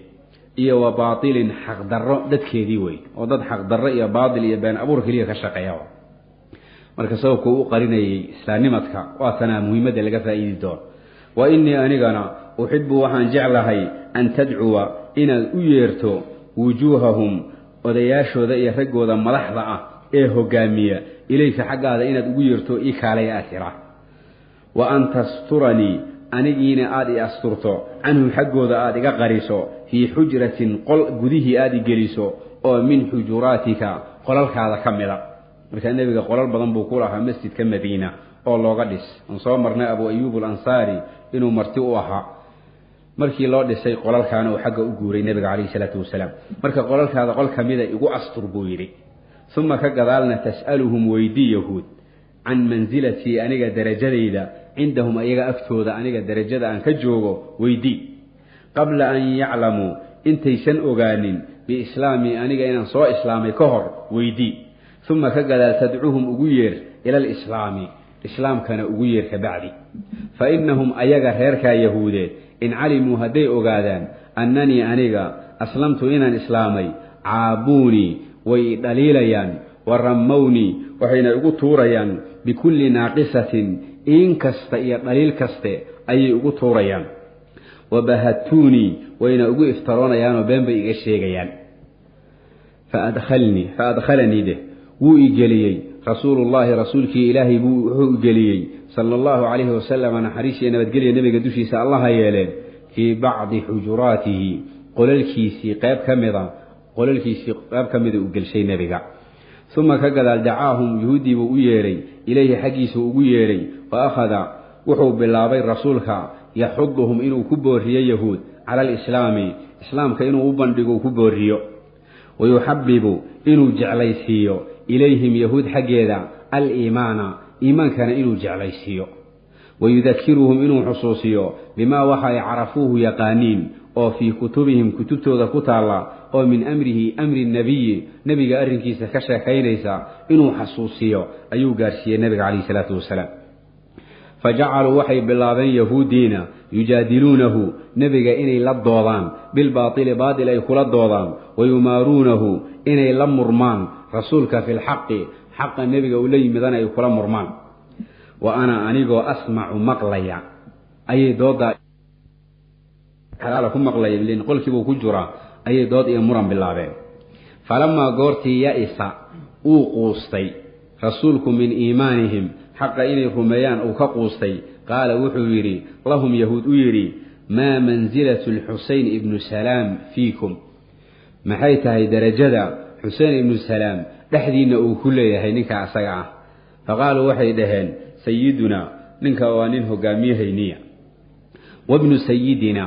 iyo wa baatilin, xaqdarro dadkeedii weeye, oo dad xaqdarro iyo baatil iyo been abuur keliya ka shaqeeya. Marka sababku u qarinayay islaamnimadka waa tanaa muhiimadda laga faa'iidi doono. Wa innii, anigana, uxibu, waxaan jeclahay, an tadcuwa, inaad u yeerto, wujuuhahum, odayaashooda iyo raggooda madaxda ah ee hogaamiya, ilayka, xaggaada inaad ugu yeerto, ii kaalaya aad tiraa, wa an tasturanii, anigiina aada i asturto, canhum, xaggooda aada iga qariso, fii xujratin, qol gudihii aada i geliso, oo min xujuraatika, qolalkaada ka mida. Markaa nebiga qolal badan buu ku lahaa masjidka Madiina oo looga dhis. Aan soo marnay Abu Ayuub Alansaari inuu marti u ahaa markii loo dhisay qolalkaana uu xagga u guuray nebiga calayhi salaatu wasalaam. Marka qolalkaada qol ka mida igu astur buu yidhi. Uma ka gadaalna tas'aluhum, weydii yahuud, can mansilatii, aniga darajadayda, cindahum, ayaga agtooda aniga darajada aan ka joogo weydii, qabla an yaclamuu, intaysan ogaanin, biislaamii, aniga inaan soo islaamay ka hor weydii. Uma ka gadaal tadcuhum, ugu yeer, ila alislaami, islaamkana ugu yeer kabacdi. Fa innahum, ayaga reerkaa yahuudeed, in calimuu, hadday ogaadaan, annanii, aniga, aslamtu, inaan islaamay, caabuunii, way dhaliilayaan, wa rammownii, waxayna igu tuurayaan, bikulli naaqisatin, in kasta iyo dhaliil kaste ayay igu tuurayaan, wabahatuunii, wayna igu iftaroonayaanoo been bay iga sheegayaan. Faadkhalnii, fa adkhalanii deh, wuu igeliyey, rasuulullaahi, rasuulkii Ilaahay buu wuxuu igeliyey, sala allahu calayhi wasalam, naxariis iyo nabadgelya nebiga dushiisa Allaha yeeleen, fii bacdi xujuraatihi, qolalkiisii qayb ka mida, qolalkiisii qayb ka mida uu gelshay nebiga. Uma ka gadaal dacaahum, yuhuuddii buu u yeedhay, ilayhi, xaggiisuu ugu yeedhay. Fa akhada, wuxuu bilaabay rasuulka, yaxuduhum, inuu ku booriyo yahuud, cala alislaami, islaamka inuu u bandhigo uu ku booriyo, wayuxabibu, inuu jeclaysiiyo, ilayhim, yahuud xaggeeda, aliimaana, iimaankana inuu jeclaysiiyo, wayudakiruhum, inuu xusuusiyo, bimaa, waxa ay carafuuhu, yaqaaniin, oo fii kutubihim, kutubtooda ku taalla, oo min amrihi, amri nebiyi, nebiga arrinkiisa ka sheekaynaysa inuu xasuusiyo ayuu gaarsiiyey nebiga calayhi salaatu wasalaam. Fa jacaluu, waxay bilaabeen yahuuddiina, yujaadiluunahu, nebiga inay la doodaan, bilbaatili, baatil ay kula doodaan, wayumaaruunahu, inay la murmaan rasuulka, fi lxaqi, xaqa nebiga uu la yimidana ay kula murmaan. Wa ana, anigoo, asmacu, maqlaya, ayay dooddaa xalaala ku maqlaya, lin qolkiibuu ku jiraa, ayay dood iyo muran bilaabeen. Falamaa, goortii, ya-isa, uu quustay rasuulku, min iimaanihim, xaqa inay rumeeyaan uu ka quustay, qaala, wuxuu yidhi lahum, yahuud u yidhi, maa mansilatu lxuseyn ibnu salaam fiikum? Maxay tahay derajada Xuseen ibnu Salaam dhexdiinna uu ku leeyahay ninka asaga ah? Faqaaluu, waxay dhaheen, sayidunaa, ninka waa nin hogaamiyahayniya, wabnu sayidina,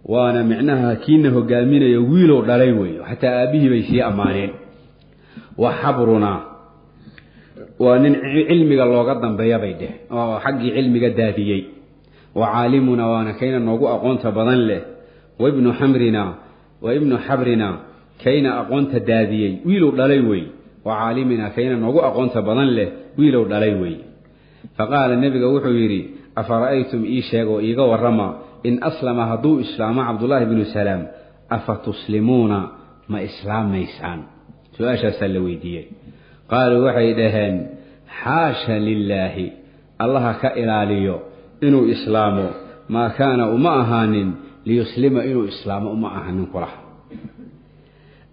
waana micnaha kiina hogaaminaya wiilow dhalay weeyo, xataa aabbihii bay sii ammaaneen. Wa xabrunaa, waa nin cilmiga looga dambeeya bay dheh, oo xaggii cilmiga daadiyey. Wa caalimuna, waana kayna noogu aqoonta badan leh. Wa ibnu xamrina, wa ibnu xabrina, kayna aqoonta daadiyey wiilow dhalay wey. Wa caalimina, kayna noogu aqoonta badan leh wiilow dhalay wey. Faqaala, nebiga wuxuu yidhi, afara'aytum, ii sheeg oo iiga warrama, in aslama, hadduu islaamo Cabdullaahi bnu Salaam, afa tuslimuuna, ma islaamaysaan? Su-aashaasaa la weydiiyey. Qaaluu, waxay dhaheen, xaasha lilaahi, Allaha ka ilaaliyo inuu islaamo, maa kaana, uma ahaanin, liyuslima, inuu islaamo uma ahaanin kulaha.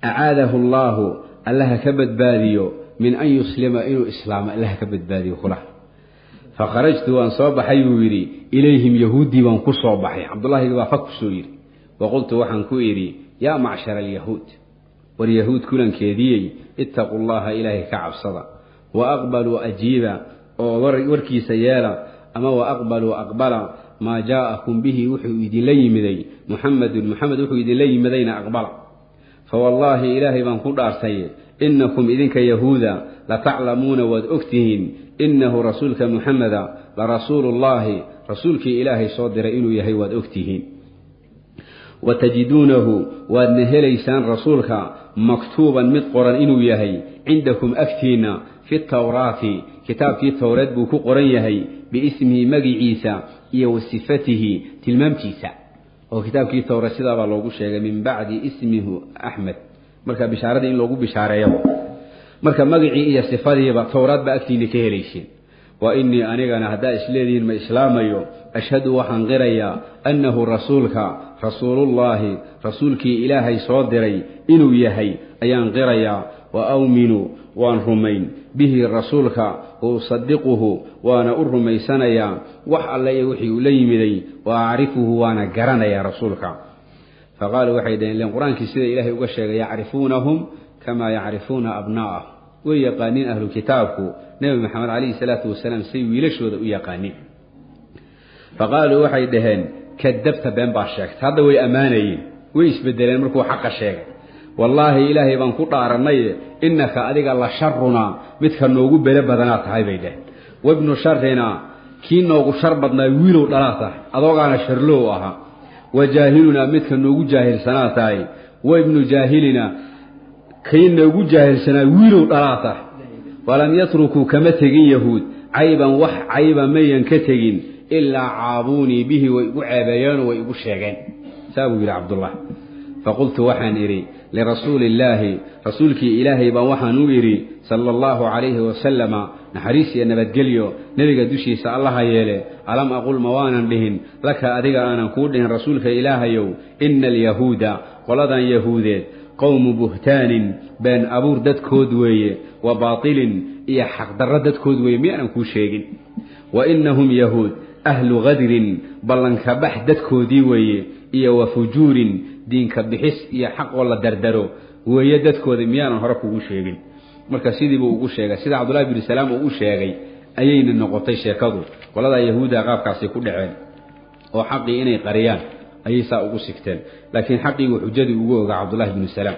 Acaadahu allaahu, Allaha ka badbaadiyo, min an yuslima, inuu islaamo Allaha ka badbaadiyo kulaha. Fakharajtu, waan soo baxay buu yidhi, ilayhim, yahuuddii baan ku soo baxay. Cabdullaahigi baa fag ku soo yidhi. Waqultu, waxaan ku idhi, yaa macshara alyahuud, war yahuud kulankeediyey, ittaquu llaha, Ilaahay ka cabsada, wa aqbaluu, ajiiba oo warkiisa yeela, ama wa aqbaluu, aqbala, maa jaa'akum bihi, wuxuu idinla yimiday, Muxamedun, Muxamed wuxuu idinla yimidayna aqbala. Fawallaahi, Ilaahay baan ku dhaartay, innakum idinka yahuuda lataclamuuna, waad ogtihiin, innahu rasuulka Muxameda la rasuulullaahi, rasuulkii Ilaahay soo diray inuu yahay waad ogtihiin. Wa tajiduunahu, waadna helaysaan rasuulka, maktuuban mid qoran inuu yahay, cindakum agtiinna, fi tawraati, kitaabkii Towreed buu ku qoran yahay, biismihi, magiciisa, iyo wa sifatihi, tilmaamtiisa, oo kitaabkii Towreed sidaabaa loogu sheegay min bacdi ismihu Axmed. Marka bishaaradii in loogu bishaareeyaba, marka magicii iyo sifadiiba Towraad baa agtiina ka helaysiin. Wa innii anigana, haddaa isleedihiin ma islaamayo, ashhadu, waxaan qirayaa, annahu rasuulka rasuulullaahi, rasuulkii Ilaahay soo diray inuu yahay ayaan qirayaa. Wa awminu, waan rumayn, bihi rasuulka, wa usadiquhu, waana u rumaysanayaa wax alle iyo wixii uu la yimiday, wa acrifuhu, waana garanayaa rasuulka. Faqaaluu, waxay dhaheen, len Qur-aankii sida Ilaahay uga sheegay, yacrifuunahum kamaa yacrifuuna abnaa'ahum, way yaqaaniin ahlu kitaabku Nebi Maxamed calayhi salaatu wasalaam say wiilashooda u yaqaaniin. Faqaaluu, waxay dhaheen, kadabta, been baa sheegtay. Hadda way ammaanayeen, way isbedeleen markuu xaqa sheegay. Wallaahi, Ilaahay baan ku dhaaranaye, innaka adiga la sharunaa, midka noogu bele badanaa tahay, bay dhaheen. Wabnu sharinaa, kii noogu shar badnaa wiilow dhalaa tahay, adoogaana sharlow ahaa. Wa jaahilunaa, midka noogu jaahilsanaa tahay. Wa ibnu jaahilina, kii noogu jaahilsanaa wiilow dhalaa tahay. Walam yatrukuu, kama tegin yahuud, cayban, wax cayba mayan ka tegin, ilaa caabuunii bihi, way igu ceebeeyeenoo way igu sheegeen. Saa buu yidhi Cabdullah. Faqultu, waxaan idhi, lirasuuli illaahi, rasuulkii Ilaahay baan waxaan u idhi, sala allahu calayhi wasalama, naxariis iyo nabadgelyo nebiga dushiisa Allaha yeele, alam aqul, ma waanan dhihin, laka, adiga aanan kuu dhihin, rasuulka Ilaahayow, ina alyahuuda, qoladan yahuudeed, qowmu buhtaanin, been abuur dadkood weeye, wa baatilin, iyo xaqdarro dadkood weeye, miyaanan kuu sheegin? Wa innahum yahuud ahlu kadrin, ballankabax dadkoodii weeye, iyo wa fujuurin, diinka bixis iyo xaqoo la dardaro weeye dadkooda, miyaanan hore kugu sheegin? Marka sidii buu ugu sheegay, sida Cabdullahi binu Salaam uu u sheegay ayayna noqotay sheekadu. Qoladaa yahuudda qaabkaasay ku dhaceen oo xaqii inay qariyaan ayay saa ugu sigteen, laakiin xaqiibuu xujadii ugu ogaa Cabdullahi binu Salaam.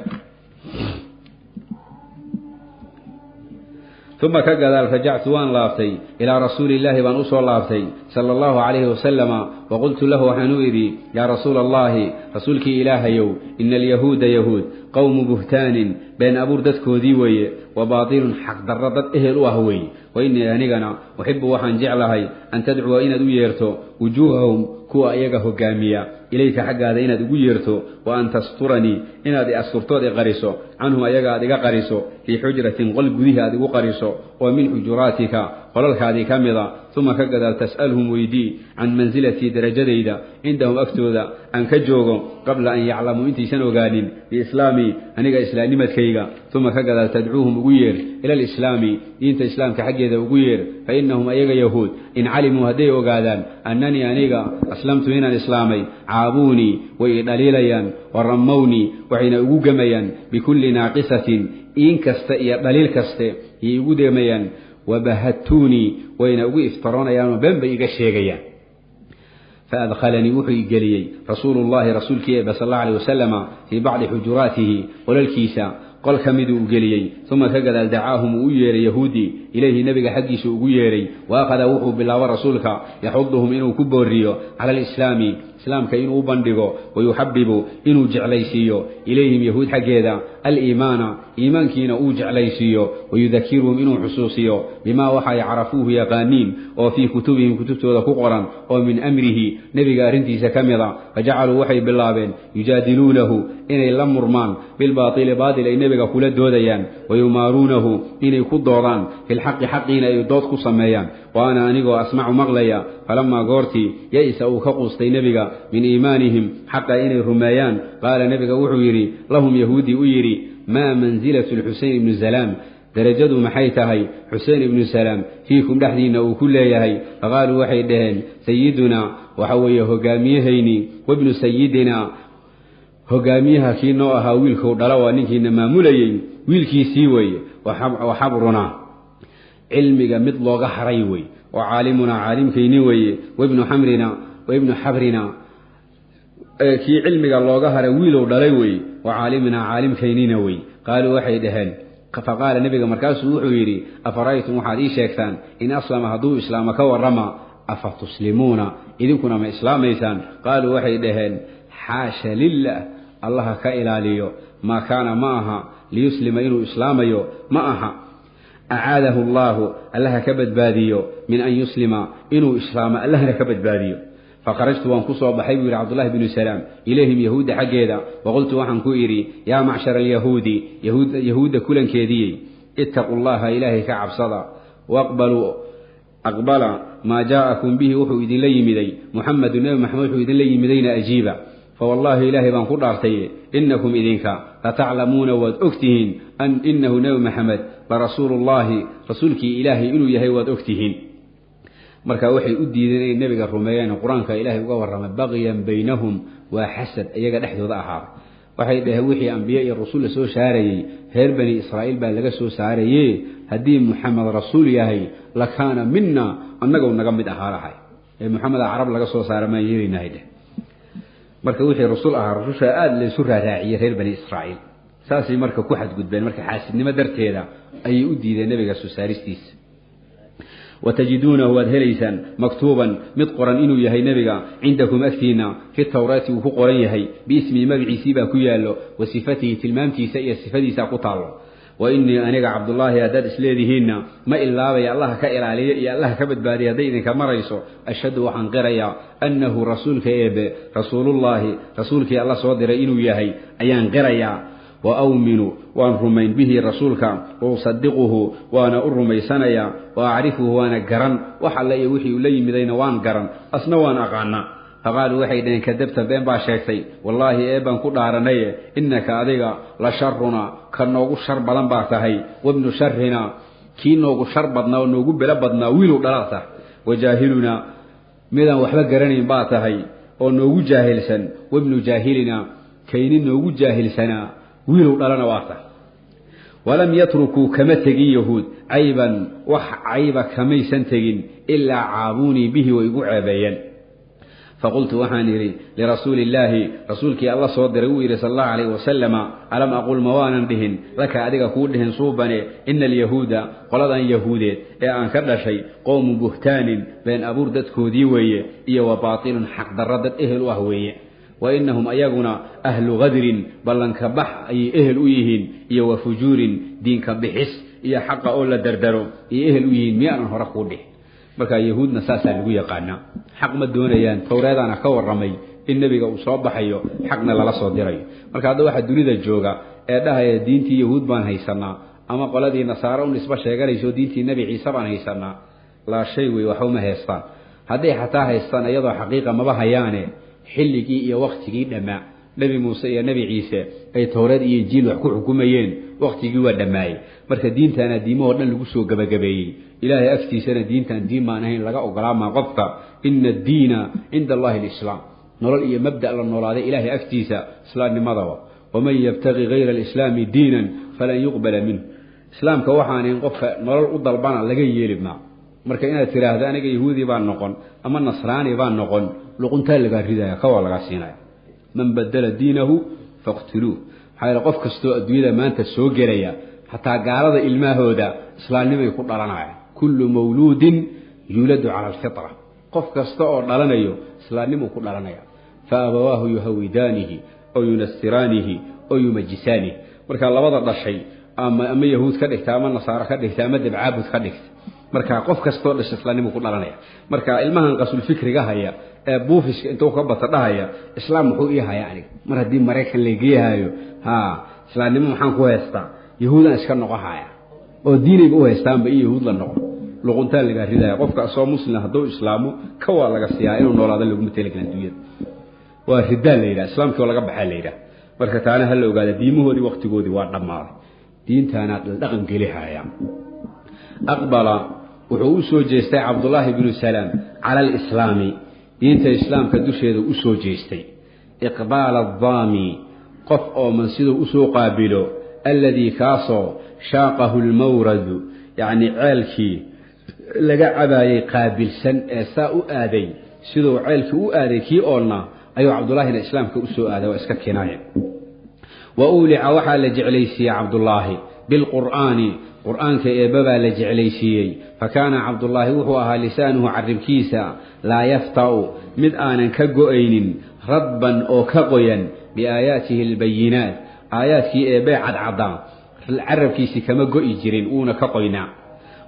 Uma ka gadaal rajactu, waan laabtay, ilaa rasuuli illaahi baan usoo laabtay, sala allahu calayhi wasalama. Waqultu lahu, waxaan u idhi, yaa rasuula allahi, rasuulkii Ilaahayow, ina alyahuuda yahuud qowmu buhtaanin, been abuur dadkoodii weeye, wa baatilun, xaqdarro dad ehel u ah weeye. Wa innii anigana uxibu, waxaan jeclahay, an tadcuwa, inaad u yeerto, wujuuhahum, kuwa iyaga hogaamiya, ilayka, xaggaada inaad ugu yeerto, wa an tasturanii, inaad i asturtood i qariso, canhum, ayaga aad iga qariso, fii xujratin, qol gudihi aad igu qariso, oo min xujuraatika, qolalkaadii ka mida. Uma ka gadaal tas'alhum, weydii, can mansilatii, darajadayda, cindahum, agtooda aan ka joogo, qabla an yaclamuu, intaysan ogaanin, biislaamii, aniga islaamnimadkayga. Uma ka gadaal tadcuuhum, ugu yeer, ila alislaami, diinta islaamka xaggeeda ugu yeer. Fa innahum ayaga yahuud in calimuu, hadday ogaadaan, annanii aniga aslamtu, inaan islaamay, caabuunii, way i dhaliilayaan, wa rammownii, waxayna ugu gemayaan, bikulli naaqisatin, iin kasta iyo dhaliil kaste yay igu demayaan, wabahadtuunii, wayna ugu iftiroonayaanoo been bay iga sheegayaan. Faadkhalanii, wuxuu igeliyey, rasuulu llahi, rasuulkii eeba, sal allahu alayh wasalama, fii bacdi xujuraatihi, qolalkiisa qol ka miduu u geliyey. Uma ka gadaal dacaahum, uu u yeeray yahuudii, ilayhi, nebiga xaggiisa ugu yeeray. Wa akhada, wuxuu bilaabo rasuulka, yaxuduhum, inuu ku booriyo, cala alislaami, islaamka inuu u bandhigo, wayuxabibu, inuu jeclaysiiyo, ilayhim, yahuud xaggeeda, aliimaana, iimaankiina uu jeclaysiiyo, wayudakiruhum, inuu xusuusiyo, bimaa, waxa ay carafuuhu yaqaaniin, oo fii kutubihim, kutubtooda ku qoran, oo min amrihi, nebiga arrintiisa ka mida. Fajacaluu, waxay bilaabeen, yujaadiluunahu, inay la murmaan, bilbaatili, baatil ay nebiga kula doodayaan, wayumaaruunahu, inay ku doodaan, filxaqi, xaqiina ay dood ku sameeyaan, wa ana anigoo asmacu, maqlaya. Falamaa goortii ya-isa, uu ka quustay nebiga, min iimaanihim, xaqa inay rumeeyaan, qaala, nebiga wuxuu yidhi, lahum, yahuudii u yidhi, maa mansilatu lxuseyn ibnu salaam, darajadu maxay tahay Xuseen ibnu Salaam, fiikum, dhexdiinna uu ku leeyahay? Faqaaluu, waxay dhaheen, sayidunaa, waxa weeye hogaamiyahayni, wabnu sayidinaa, hogaamiyaha kii noo ahaa wiilkuu dhala, waa ninkiina maamulayey wiilkiisii weeye, wa xabrunaa, cilmiga mid looga haray wey, oo caalimunaa, caalimkayni weeye, wabnu xamrina, waibnu xabrina, Kii cilmiga looga haray wiilow dhalay wey, wa caaliminaa, caalimkaynina wey. Qaaluu, waxay dhaheen, faqaala, nebiga markaasuu wuxuu yidhi: "Afara'aytum, waxaad ii sheegtaan, in aslama, hadduu islaamo ka warrama, afa tuslimuuna, idinkuna ma islaamaysaan?" Qaaluu, waxay dhaheen: "Xaasha lilah, Allaha ka ilaaliyo, maa kaana, ma aha, liyuslima, inuu islaamayo ma aha. Acaadahu Allaahu, Allaha ka badbaadiyo, min an yuslima, inuu islaamo Allahna ka badbaadiyo." Fakharajtu, waan ku soo baxay, buu yidhi Cabdullahi binu Salaam, ilayhim, yahuudda xaggeeda. Waqultu, waxaan ku idhi: "Yaa macshara alyahuudi, yahuudda kulankeediyey, ittaquu Llaha, Ilaahay ka cabsada, waqbaluu, aqbala, maa jaa'akum bihi, wuxuu idinla yimiday, Muxamedu, Nebi Maxamed wuxuu idinla yimidayna ajiiba. Fawallaahi, Ilaahay baan ku dhaartaye, innakum, idinka, lataclamuuna, waad ogtihiin, an inahu, Nebi Maxamed, larasuulullaahi, rasuulkii Ilaahay inuu yahay waad ogtihiin." Marka waxay u diideen inay nebiga rumeeyeen, Qur-aanka Ilaahay uga warramay, bagyan baynahum, waa xasad iyaga dhexdooda ahaaday. Waxay dhaheen: wixii ambiye iyo rasuul la soo saarayey reer Bani Israa'iil baa laga soo saaraye, haddii Muxamed rasuul yahay, lakaana mina, annagoo naga mid ahaa lahay, ee Muxameda Carab laga soo saara maan yeelinahay dheh. Marka wixii rasuul ahaa, rasusha aada laysu raaraaciyey reer Bani Israa'iil, saasay marka ku xadgudbeen. Marka xaasidnimo darteeda ayay u diideen nebiga soo saaristiisa. Watajiduunahu, waad helaysaan, maktuuban, mid qoran inuu yahay nebiga, cindakum, agtiina, fi tawraati uu ku qoran yahay, biismihi, magaciisii baa ku yaallo, wa sifatihi, tilmaamtiisa iyo sifadiisa ku taallo. Wa innii, aniga Cabdullaahi, haddaad isleedihiinna ma ilaabaya, Allaha ka ilaaliya iyo Allaha ka badbaadiya hadday idinka marayso, ashhadu, waxaan qirayaa, annahu, rasuulka eebe, rasuulullaahi, rasuulkii Alla soo diray inuu yahay ayaan qirayaa. Wa awminu, waan rumayn, bihi, rasuulka, wa usadiquhu, waana u rumaysanayaa, wa acrifuhu, waana garan, wax alle iyo wixii uu la yimidayna waan garan, asna waan aqaanaa. Faqaaluu, waxay dhaheen: "Kadabta, been baa sheegtay. Wallaahi, ee baan ku dhaaranaye, innaka, adiga, la sharunaa, ka noogu shar badan baa tahay, wabnu sharrinaa, kii noogu shar badnaa oo noogu belo badnaa wiilow dhalaa tahay, wajaahilunaa, midaan waxba garanayn baa tahay oo noogu jaahilsan, wabnu jaahilinaa, kayni noogu jaahilsanaa wiilow dhalana waa tahay." Walam yatrukuu, kama tegin yahuud, cayban, wax cayba kamaysan tegin, ilaa caabuunii bihi, way igu ceebeeyeen. Faqultu, waxaan idhi, lirasuuli illaahi, rasuulkii Alla soo diray wuu yidhi, sala Allahu calayhi wasalama: "Alam aqul, ma waanan dhihin, laka, adiga kuu dhihin, suubane, ina alyahuuda, qoladan yahuudeed ee aan ka dhashay, qowmu buhtaanin, been abuur dadkoodii weeye, iyo wa baatilun, xaqdarra dad ehel u ah weeye, wa inahum, ayaguna, ahlu gadrin, ballanka bax ayay ehel u yihiin, iyo wa fujuurin, diinka bixis iyo xaqa oo la dardaro iyo ehel u yihiin, miyaanan hore kuu dhihin?" Marka yahuudna saasaa lagu yaqaanaa, xaq ma doonayaan. Towreedana ka warramay in nebiga uu soo baxayo, xaqna lala soo dirayo. Marka hadda waxaa dunida jooga ee dhahaya diintii yahuud baan haysanaa, ama qoladii nasaaro u nisbo sheeganayso diintii Nebi Ciise baan haysanaa, laa shay wey, waxba ma haystaan. Hadday xataa haystaan, iyadoo xaqiiqa maba hayaane. Xilligii iyo waktigii dhammaa Nebi Muuse iyo Nebi Ciise ay Towreed iyo Injiil wax ku xukumayeen, waktigii waa dhammaayey. Marka diintana diimahoo dhan lagu soo gebagabeeyey, Ilaahay agtiisana diintan diin baan ahayn laga ogolaamaa qofka. Ina addiina cinda Allahi alislaam. Nolol iyo mabda' la noolaaday Ilaahay agtiisa islaamnimadaba. Waman yabtagi gayra alislaami diinan falan yuqbala minhu. Islaamka waxaan ahayn qofka nolol u dalbana laga yeeli maa. Marka inaad tiraahdo aniga yahuudi baan noqon ama nasraani baan noqon, luquntaa lagaa ridaya, kawaa lagaa siinaya. Man badala diinahu faqtuluuh. Maxaa yeele, qof kastoo adduunyada maanta soo gelaya, xataa gaalada ilmahooda, islaamnimay ku dhalanayaan. Kullu mawluudin yuuladu cala alfitra. Qof kasta oo dhalanayo islaamnimuu ku dhalanaya. Fa abawaahu yuhawidaanihi aw yunasiraanihi aw yumajisaanihi. Marka labada dhashay ama yahuud ka dhigta, ama nasaaro ka dhigta, ama dabcaabud ka dhigta. Marka qof kastoo dhashay islaamnimuu ku dhalanaya. Marka ilmahan qasulfikriga haya ee buufiska intuu ka bata dhahaya islaam muxuu ii haya aniga, mar haddii Maraykan lageehayo, ha islaamnimo maxaan ku haystaa, yahuudaan iska noqohaya, oo diinayba u haystaanba in yahuud la noqo, luquntaa lagaa ridaya. Qofka asoo muslim hadduu islaamo, kawaa laga siiyaa, inuu noolaado laguma talagelin adduunyada. Waa ridaa la yidhaha, islaamkii oo laga baxaa la yidhaha. Marka taana ha la ogaada, diimahoodii waktigoodii waa dhammaaday, diintaana dhaqan gelihaya. Aqbala, wuxuu u soo jeestay Cabdullaahi bnu Salaam cala alislaami, diinta islaamka dusheeda u soo jeestay, iqbaala addaami, qof ooman siduu usoo qaabilo, alladii, kaasoo, shaaqahu lmawradu, yacni ceelkii laga cabaayey qaabilsan ee saa u aaday, siduu ceelkii u aaday kii oonna Ayuu Cabdullaahina islaamka u soo aaday, waa iska kinaaya. Wa uulica, waxaa la jeclaysiiyey Cabdullaahi, bilqur'aani, qur'aanka eebbabaa la jeclaysiiyey. Fa kaana Cabdullaahi wuxuu ahaa lisaanuhu, caribkiisa, laa yafta'u, mid aanan ka go'aynin, radban, oo ka qoyan, biaayaatihi albayinaat, aayaadkii eebbee cadcaddaa carabkiisii kama go'i jirin, wuuna ka qoynaa.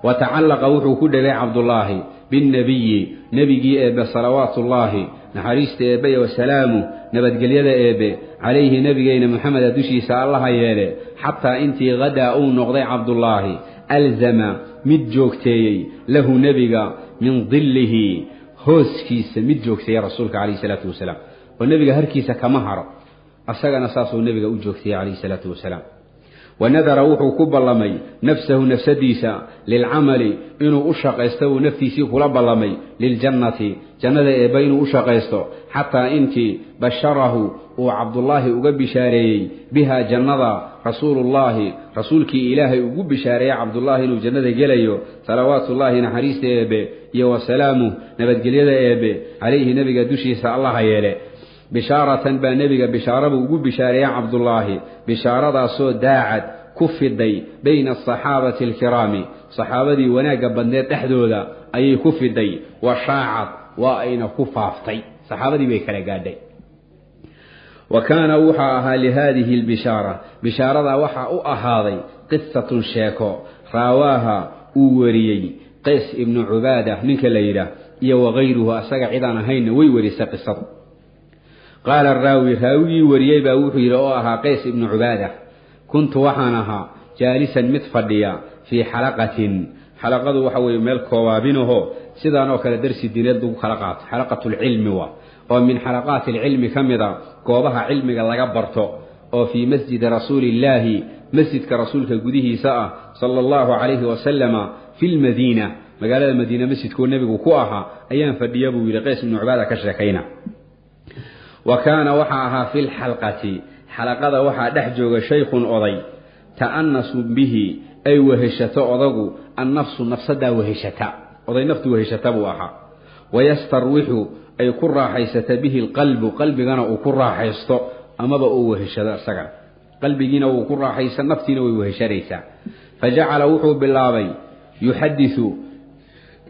Wa tacallaqa, wuxuu ku dhegay Cabdullaahi, binnebiyi, nebigii eebbe, salawaatullaahi, naxariista eebbe iyo wasalaamu, nabadgelyada eebbe, calayhi, nebigeyna Maxameda dushiisa Allaha yeele, xataa intii hadaa uu noqday Cabdullaahi alzama, mid joogteeyey, lahu, nebiga, min dillihi, hooskiisa mid joogteeyey rasuulka calayhi salaatu wasalaam, oo nebiga harkiisa kama haro, asagana saasuu nebiga u joogteeyey calayhi salaatu wasalaam. Wanadara, wuxuu ku ballamay, nafsahu, nafsadiisa, lilcamali, inuu u shaqaysto uu naftiisii kula ballamay, liljannati, jannada eebba inuu u shaqaysto, xataa intii basharahu, uu Cabdullaahi uga bishaareeyey, bihaa, jannada, rasuulullaahi, rasuulkii Ilaahay ugu bishaareeyey Cabdullaahi inuu jannada gelayo, salawaatullaahi, naxariista eebbe iyo wasalaamuh, nabadgelyada eebbe, calayhi, nebiga dushiisa Allaha yeele. Bishaaratan baa nebiga bishaarabuu ugu bishaareeyey Cabdullaahi, bishaaradaasoo daacad, ku fiday, bayna asaxaabati alkiraami, saxaabadii wanaagga badneed dhexdooda ayay ku fiday, wa shaacad, waa ayna ku faaftay, saxaabadii bay kala gaadhay. Wa kaana, wuxaa ahaa, lihaadihi albishaara, bishaaradaa waxaa u ahaaday, qisatun, sheeko, raawaaha, uu wariyey Qays ibnu Cubaada ninka la yidhaah iyo wakayruhu, asaga cidaan ahaynna way warisay qisadu. Qaala raawi, raawigii wariyey baa wuxuu yidhi, oo ahaa Qays ibnu Cubaada: kuntu, waxaan ahaa, jaalisan, mid fadhiya, fii xalaqatin. Xalaqadu waxa weeye meel koobaabinaho sidaan oo kale darsi diineed lagu kala qaato, xalaqatulcilmi wa oo min xalaqaati alcilmi ka mida, goobaha cilmiga laga barto, oo fii masjidi rasuulillaahi, masjidka rasuulka gudihiisa ah, sala allahu calayhi wasalama, fi lmadiina, magaalada Madiina masjidkuu nebigu ku ahaa ayaan fadhiya, buu yidhi Qays ibnu Cubaada ka sheekayna. Wa kaana, waxaa ahaa, fi lxalqati, xalaqada waxaa dhex jooga, shaykhun, oday, ta'anasu bihi, ay weheshato odagu, annafsu, nafsadaa weheshata, oday naftu weheshata buu ahaa, wayastarwixu, ay ku raaxaysata, bihi alqalbu, qalbigana uu ku raaxaysto amaba uu weheshado isagana, qalbigiina wuu ku raaxaysa, naftiina way weheshanaysaa. Fa jacala, wuxuu bilaabay, yuxadisu,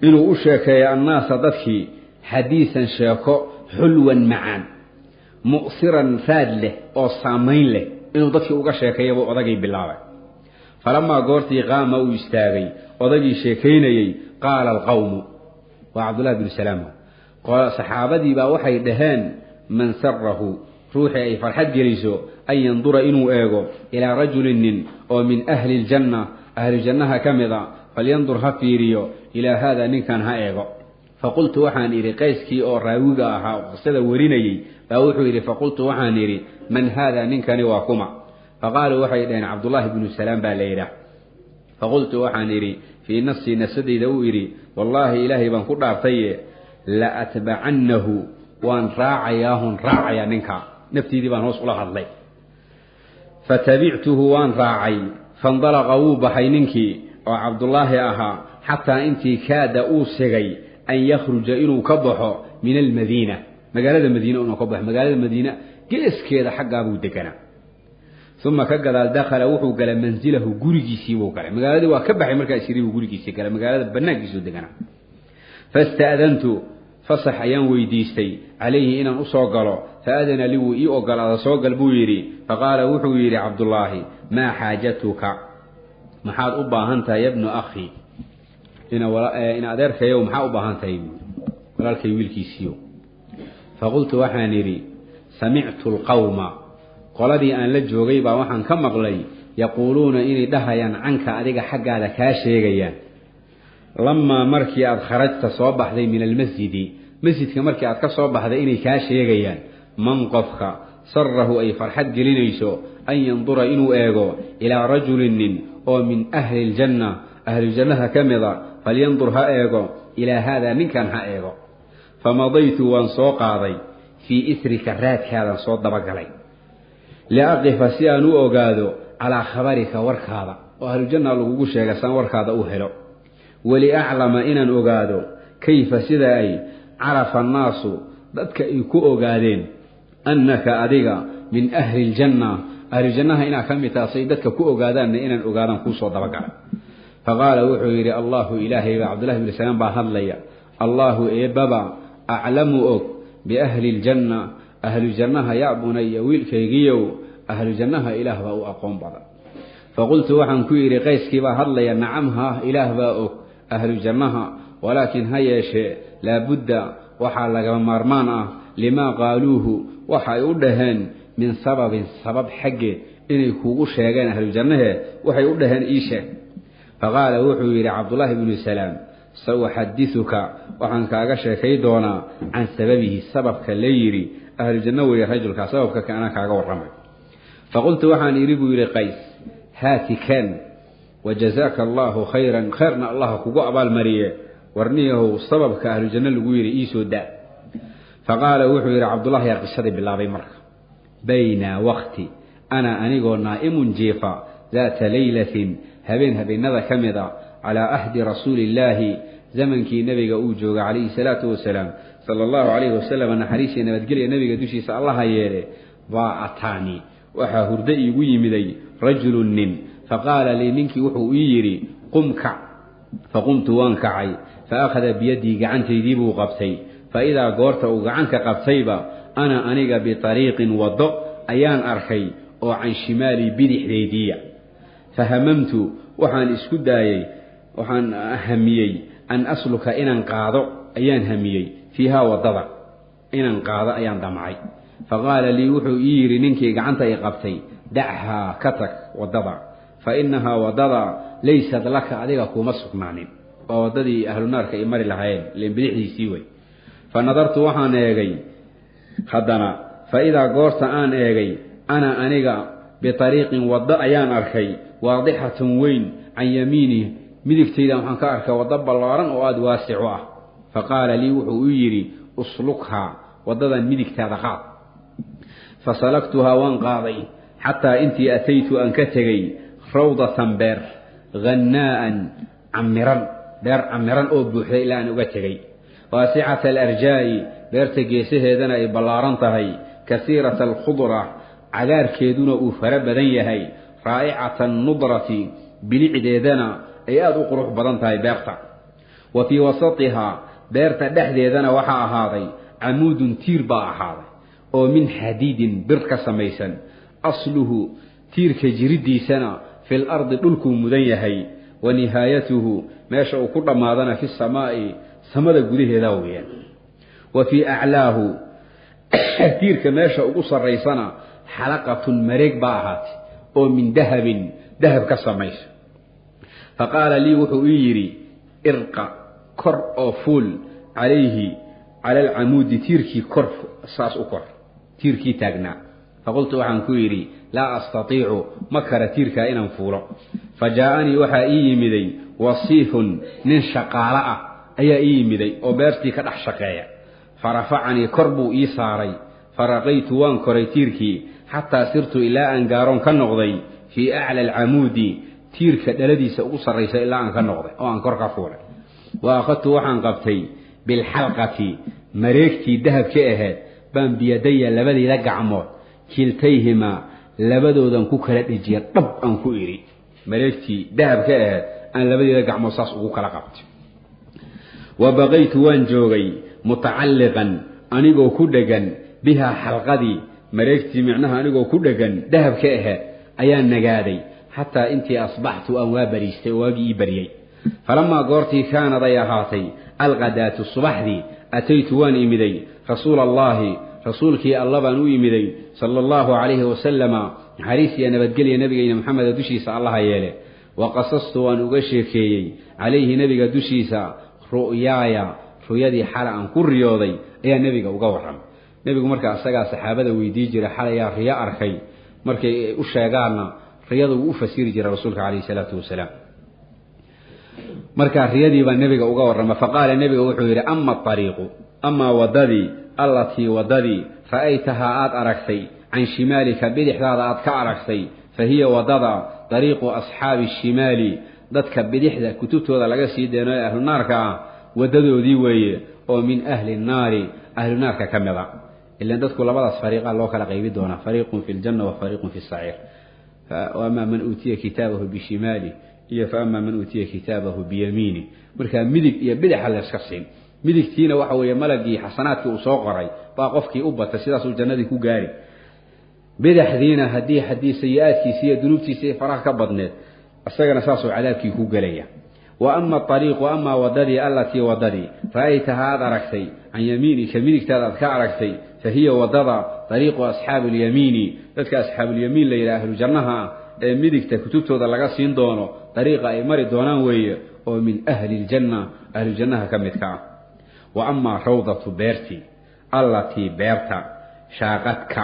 inuu u sheekeeyo, annaasa, dadkii, xadiisan, sheeko, xulwan, macaan, mu'siran, raad leh oo saamayn leh, inuu dadkii uga sheekeeya buu odagii bilaabay. Falamaa, goortii, qaama, uu istaagay odagii sheekaynayey, qaala alqawmu, waa Cabdullahi binu Salaam, saxaabadii baa waxay dhaheen: man sarahu, ruuxii ay farxad geliso, an yandura, inuu eego, ilaa rajulin, nin oo, min ahli ljanna, ahlujannaha ka mida, falyandur, ha fiiriyo, ilaa haada, ninkan ha eego. Faqultu, waxaan idhi, Qayskii oo raawiga ahaa oo qisada warinayey baa wuxuu yidhi: faqultu, waxaan idhi: man haada, ninkani waa kuma? Faqaaluu, waxay dhaheen: Cabdullaahi bnu Salaam baa la yidhaah. Faqultu, waxaan idhi, fii nafsii, nafsadayda u idhi: wallaahi, Ilaahay baan ku dhaartaye, la atbacannahu, waan raacayaahun raacayaa ninkaa. Naftiidii baan hoos ula hadlay. Fatabictuhu, waan raacay. Faindalaqa, wuu baxay ninkii oo Cabdullaahi ahaa, xataa intii kaada, uu sigay, an yakhruja, inuu ka baxo, min almadiina, magaalada Madiine inuu ka baxo, magaalada Madiina geeskeeda xaggaa buu deganaa. Uma, ka gadaal, dakhala, wuxuu galay, manzilahu, gurigiisii buu galay. Magaaladii waa ka baxay markaa isiri buu gurigiisii galay, magaalada banaankiisuu deganaa. Fasta'dantu, fasax ayaan weydiistay, calayhi, inaan usoo galo. Faadana li, wuu ii ogolaada, soo gal buu yidhi. Faqaala, wuxuu yidhi Cabdullaahi: maa xaajatuka, maxaad u baahan tahay, yabnu akhi, ina adeerkayow, maxaa u baahan tahay, walaalkay wiilkiisiiyo? Faqultu, waxaan idhi: samictu alqawma, qoladii aan la joogay baa waxaan ka maqlay, yaquuluuna, inay dhahayaan, canka, adiga xaggaada kaa sheegayaan, lamaa, markii aad, kharajta, soo baxday, min almasjidi, masjidka markii aad ka soo baxday, inay kaa sheegayaan: man, qofka, sarahu, ay farxad gelinayso, an yandura, inuu eego, ilaa rajulin, nin oo, min ahli ljanna, ahlujannaha ka mida, falyandur, ha eego, ilaa haadaa, ninkan ha eego. Famadaytu, waan soo qaaday, fii isrika, raadkaadaan soo dabagalay, liaqifa, si aan u ogaado, calaa khabarika, warkaada, oo ahlujanna lagugu sheega, saan warkaada u helo, waliaclama, inaan ogaado, kayfa, sida ay, carafa annaasu, dadka ay ku ogaadeen. Annaka adiga min ahli aljanna, ahlujannaha inaa ka mid taha, say dadka ku ogaadaanna inaan ogaadaan kuusoo dabagalay. Faqaala wuxuu yidhi, Allahu ilaahay baa, Cabdullahi bnu Salaam baa hadlaya, Allahu eebbaba aclamu og biahli aljanna, ahlu jannaha, yaa bunaya, wiilkaygiyow, ahlu jannaha Ilaah baa u aqoon badan. Faqultu waxaan ku yidhi, Qayskii baa hadlaya, nacam, haa, Ilaah baa og ahlu jannaha, walaakin ha yeeshee laabudda waxaa lagama maarmaan ah limaa qaaluuhu waxa ay u dhaheen min sababin, sabab xaggeed inay kuugu sheegeen ahlu jannahe, waxay u dhaheen ii sheeg. Faqaala wuxuu yidhi Cabdullaahi bnu Salaam, sa uxadisuka, waxaan kaaga sheekay doonaa can sababihi, sababka la yidhi ahlu janno weeye rajulkaa, sababka anaa kaaga warramay. Faqultu waxaan idhi buu yidhi Qays, haati ken, wajazaaka allaahu khayran, khayrna Allah kugu abaalmariye, warniyahow sababka ahlu janno lagu yidhi iisoo daa. Faqaala wuxuu yidhi Cabdullahi yaa qisadii bilaabay marka, bayna waqti ana anigoo naa'imun jiifa daata leylatin, habeen habeenada ka mid a, calaa ahdi rasuuliillaahi, zamankii nebiga uu jooga calayhi salaatu wasalaam, sala allahu calayhi wasalam, naxariis iyo nabadgelya nebiga dushiisa Allaha yeele, baa ataani waxaa hurdo iigu yimiday rajulun nin. Faqaala lii, ninkii wuxuu ii yidhi, qum, kac. Faqumtu, waan kacay. Fa akhada biyaddii, gacantaydii buu qabtay. Fa idaa goorta uu gacanka qabtayba ana aniga biariiqin, waddo ayaan arkay oo can shimaalii, bidixdaydiiya. Fahamamtu, waxaan isku daayey, waxaan hamiyey an asluka, inaan qaado ayaan hamiyey, fiihaa waddada inaan qaado ayaan damcay. Faqaala lii, wuxuu ii yidhi ninkii gacanta i qabtay, dachaa, ka tag waddada, fa innahaa waddada laysad laka, adiga kuma sugnaanin, waa waddadii ahlu naarka ay mari lahaayeen ilen bidixdiisii wey. Fa nadartu, waxaan eegay haddana. Fa idaa goorta aan eegay ana aniga biariiqin, waddo ayaan arkay waadixatan weyn can yamiini, midigtayda waxaan ka arkay waddo ballaaran oo aada waasic u ah. Fa qaala lii, wuxuu ii yidhi, uslukhaa, waddadan midigtaada qaad. Fa salaktuhaa, waan qaaday, xataa intii ataytu aan ka tegey rawdatan, beer, hannaa'an camiran, beer camiran oo buuxday ilaa aan uga tegey, waasicata alarjaa'i, beerta geesaheedana ay ballaaran tahay, kasiirata alkhudra, cagaarkeeduna uu fara badan yahay, raa'icata annudrati, bilicdeedana ay aada u qurux badan tahay beerta. Wa fii wasatihaa, beerta dhexdeedana waxaa ahaaday camuudun, tiir baa ahaaday oo min xadiidin, bir ka samaysan, asluhu, tiirka jiriddiisana fil ardi, dhulkuu mudan yahay, wa nihaayatuhu, meesha uu ku dhammaadana fi samaa'i, samada gudaheeda weeyaan. Wa fii aclaahu, tiirka meesha ugu sarraysana xalaqatun, mareeg baa ahaatay oo min dahabin, dahab ka samaysa. Fa qaala lii, wuxuu ii yidhi, irqa, kor oo fuul, calayhi cala alcamuudi, tiirkii kor, saas u kor tiirkii taagnaa. Faqultu waxaan ku yidhi, laa astatiicu, ma kara tiirkaa inaan fuulo. Fa jaa-anii, waxaa ii yimiday wasiifun, nin shaqaalo ah ayaa ii yimiday oo beertii ka dhex shaqeeya. Fa rafacanii, kor buu ii saaray. Faraqaytu, waan koray tiirkii, xataa sirtu, ilaa aan gaaroon ka noqday fii acla alcamuudi, tiirka dhaladiisa ugu sarraysa ilaa aan ka noqday oo aan kor ka fuulay. Wa akhadtu, waxaan qabtay bilxalqati, mareegtii dahabka ahayd baan biyadaya, labadayda gacmood, kiltayhimaa, labadoodan ku kala dhejiya, dhab aan ku idhi, mareegtii dahabka ahayd aan labadeyda gacmood saas ugu kala qabtay. Wa baqaytu, waan joogay, mutacalliqan, anigoo ku dhegan, bihaa xalqadii, mareegtii micnaha anigoo ku dhegan dahabka ahayd ayaan nagaaday, xataa intii asbaxtu aan waa bariistay oo waagii ii baryey. Falamaa goortii kaanad ay ahaatay alqadaatu, subaxdii, ataytu, waan imiday rasuula allaahi, rasuulkii Alla baan u imiday, sala allahu calayhi wasalama, naxariis iyo nabadgelya nebigayna Maxameda dushiisa Allaha yeele. Wa qasastu, waan uga sheekeeyey, calayhi, nebiga dushiisa, ru'yaaya, ruyadii xala aan ku riyooday ayaa nebiga uga warramay. Nebigu markaa isagaa saxaabada weydii jiray xalayaa riyo arkay, markay u sheegaanna riyada wuu u fasiri jiray rasuulka calayhi salaatu wasalaam. Markaa riyadii baa nebiga uga warrama. Faqaala, nebiga wuxuu yidhi, ama ariiqu, amaa waddadii, allatii waddadii ra'aytahaa aada aragtay, can shimaalika, bidixdaada aad ka aragtay, fa hiya waddada dariiqu asxaabi shimaali, dadka bidixda kutubtooda laga sii deeno ee ahlu naarka ah waddadoodii weeye, oo min ahli nnaari, ahlu naarka ka mid a. Ilaan dadku labadaas fariiqa loo kala qaybi doonaa, fariiqun fi ljanna wa fariiqun fi saciir. Amaa man uutiya kitaabahu bishimaali iyo fa amaa man uutiya kitaabahu biyamiini. Markaa midig iyo bidaxa layska siin. Midigtiina waxa weeye malagii xasanaadkii uu soo qoray baa qofkii u batay, sidaasuu jannadii ku gaari. Bidaxdiina haddii sayi-aadkiisi iyo dunuubtiisa faraha ka badneed, isagana saasuu cadaabkii ku gelaya. Wa ama ariiqu, amaa wadadii, allatii wadadii ra'aytaha aad aragtay, can yamiinika midigtaada aad ka aragtay, fa hiya wadada ariiqu asxaabi alyamiini, dadka asxaabulyamiin la yidhaha, ahlu jannaha ah ee midigta kutubtooda laga siin doono, dariiqa ay mari doonaan weeye, oo min ahli ljanna, ahlujannaha ka midka ah. Wa amaa rawdatu beertii, allatii beerta shaaqadka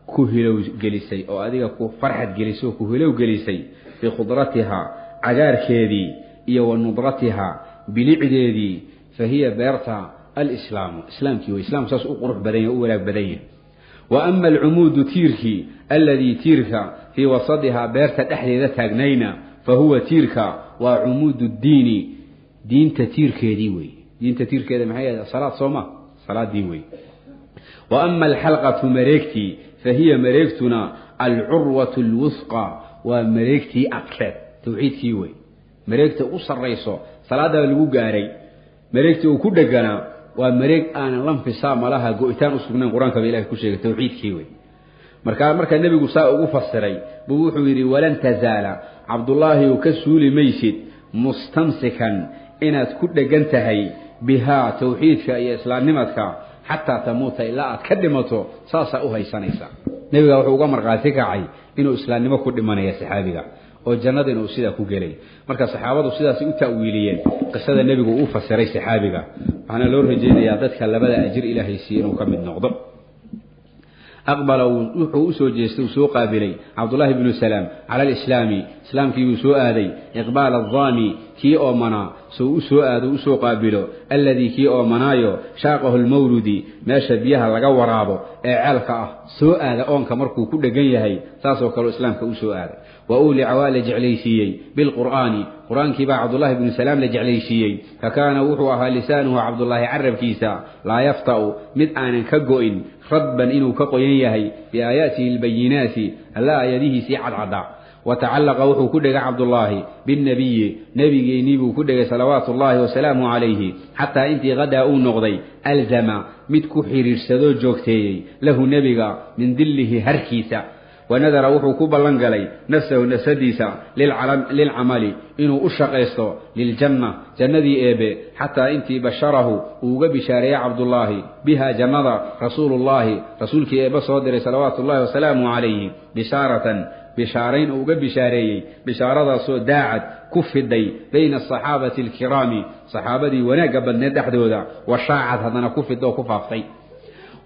ku hilow gelisay oo adiga ku farxad gelisay oo ku hilow gelisay, bikhudratihaa cagaarkeedii iyo wa nudratihaa bilicdeedii, fa hiya beerta alislaamu, islaamkii wey. Islamku saas u qurux badan yahy, u wanaag badan yahay. Wa ama alcumuudu tiirkii, alladii tiirka fii wasadihaa beerta dhexdeeda taagnayna, fa huwa tiirka waa cumuudu ddiini, diinta tiirkeedii wey. Diinta tiirkeeda maxay ahayd? Salaad sooma, salaadii wey. Wa ama alxalqatu mareegtii, fa hiya mareegtuna alcurwatu alwusqa, waa mareegtii adkeed, tawxiidkii wey. Mareegta u sarrayso salaaddaa lagu gaaray, mareegtii uu ku dheganaa waa mareeg aanan lanfisaa malaha go-itaan u sugnayn, qur-aanka ba ilahay ku sheegay, tawxiidkii wey. Markaa marka nebigu saa ugu fasiray buu wuxuu yidhi: walan tazaala, Cabdullaahi u ka suuli maysid, mustamsikan inaad ku dhegan tahay, bihaa tawxiidka iyo islaamnimadka, xataa tamuuta, ilaa aad ka dhimato saasaa u haysanaysaa. Nebiga wuxuu uga markhaati kacay inuu islaamnimo ku dhimanaya saxaabiga oo jannadiina uu sidaa ku gelay. Marka saxaabadu sidaasay u ta'wiiliyeen qisada nebigu uu fasiray saxaabiga, waxaana loo rajaynayaa dadka labada ajir ilaahay siiye inuu ka mid noqdo. Aqbala wuxuu usoo jeestay, uu soo qaabilay Cabdullaahi bnu Salaam cala alislaami, islaamkii buu soo aaday, iqbaala adaami kii oomanaa soo u soo aado usoo qaabilo, alladii kii oomanaayo shaaqahu lmawludi, meesha biyaha laga waraabo ee ceelka ah soo aada oonka markuu ku dhegan yahay, saasoo kaleo islaamka u soo aaday. Wa uulica waa la jeclaysiiyey, bilqur'aani qur-aankii baa Cabdullaahi bnu Salaam la jeclaysiiyey. Fa kaana wuxuu ahaa lisaanuhu Cabdullaahi carabkiisa laa yafta'u mid aanan ka go'in, radban inuu ka qoyan yahay, biaayaatihi albayinaati, alla aayadihiisii cadcaddaa. Wa tacallaqa wuxuu ku dhegay Cabdullaahi binnebiyi, nebigeennii buu ku dhegay, salawaatu ullaahi wasalaamu calayhi, xataa intii hadaa uu noqday alzama mid ku xiriirsadoo joogteeyey lahu nebiga min dillihi harkiisa. Wanadara wuxuu ku ballan galay nafsahu nafsadiisa lilcamali inuu u shaqaysto liljanna, jannadii eebe, xataa intii basharahu uu uga bishaareeyey Cabdullaahi biha jannada rasuulullaahi, rasuulkii eebbe soo diray, salawaatu ullahi wasalaamu calayhi, bishaaratan bishaarayn uu uga bishaareeyey, bishaaradaasoo daacad ku fiday bayna asaxaabati alkiraami, saxaabadii wanaagga badneed dhexdooda, washaacad haddana ku fidoo ku faaftay.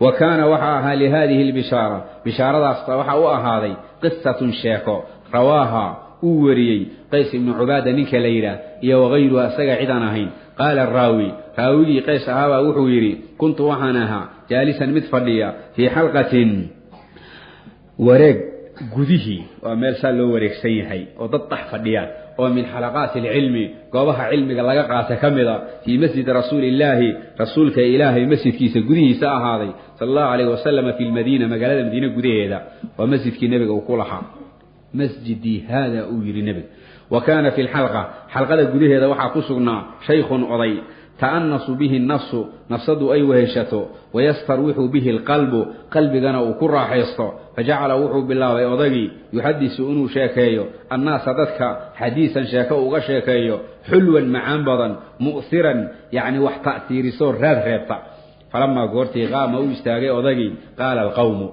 Wa kaana waxaa ahaa lihaadihi albishaara, bishaaradaas waxaa u ahaaday qisatun sheeko, rawaaha uu wariyey Qays ibnu Cubaada ninka la yidhaah iyo wakayruhu asaga cidaan ahayn. Qaala araawi, raawigii Qays ahaabaa wuxuu yidhi: kuntu waxaan ahaa jaalisan mid fadhiya fii xalqatin, wareeg gudihii, waa meel saa loo wareegsan yahay oo dad dhex fadhiyaan, oo min xalaqaati alcilmi, goobaha cilmiga laga qaata ka mida, fii masjidi rasuulillaahi, rasuulka ilaahay masjidkiisa gudihiisa ahaaday, sala allahu calayhi wasalama, fi lmadiina, magaalada Madiine gudaheeda. Waa masjidkii nebiga uu ku lahaa masjidii haada uu yidhi nebiga. Wa kaana fi lxalqa, xalqada gudaheeda waxaa ku sugnaa shaykhun oday, ta'anasu bihi nafsu, nafsadu ay weheshato, wayastarwixu bihi alqalbu, qalbigana uu ku raaxaysto. Fajacala wuxuu bilaabay odagii yuxadisu inuu sheekeeyo, annaasa dadka, xadiisan sheeko uga sheekeeyo, xulwan macaan badan, mu'hiran yacni wax ta'hiirisoo raad reebta. Falamaa goortii qaama u istaagay odagii, qaala alqawmu,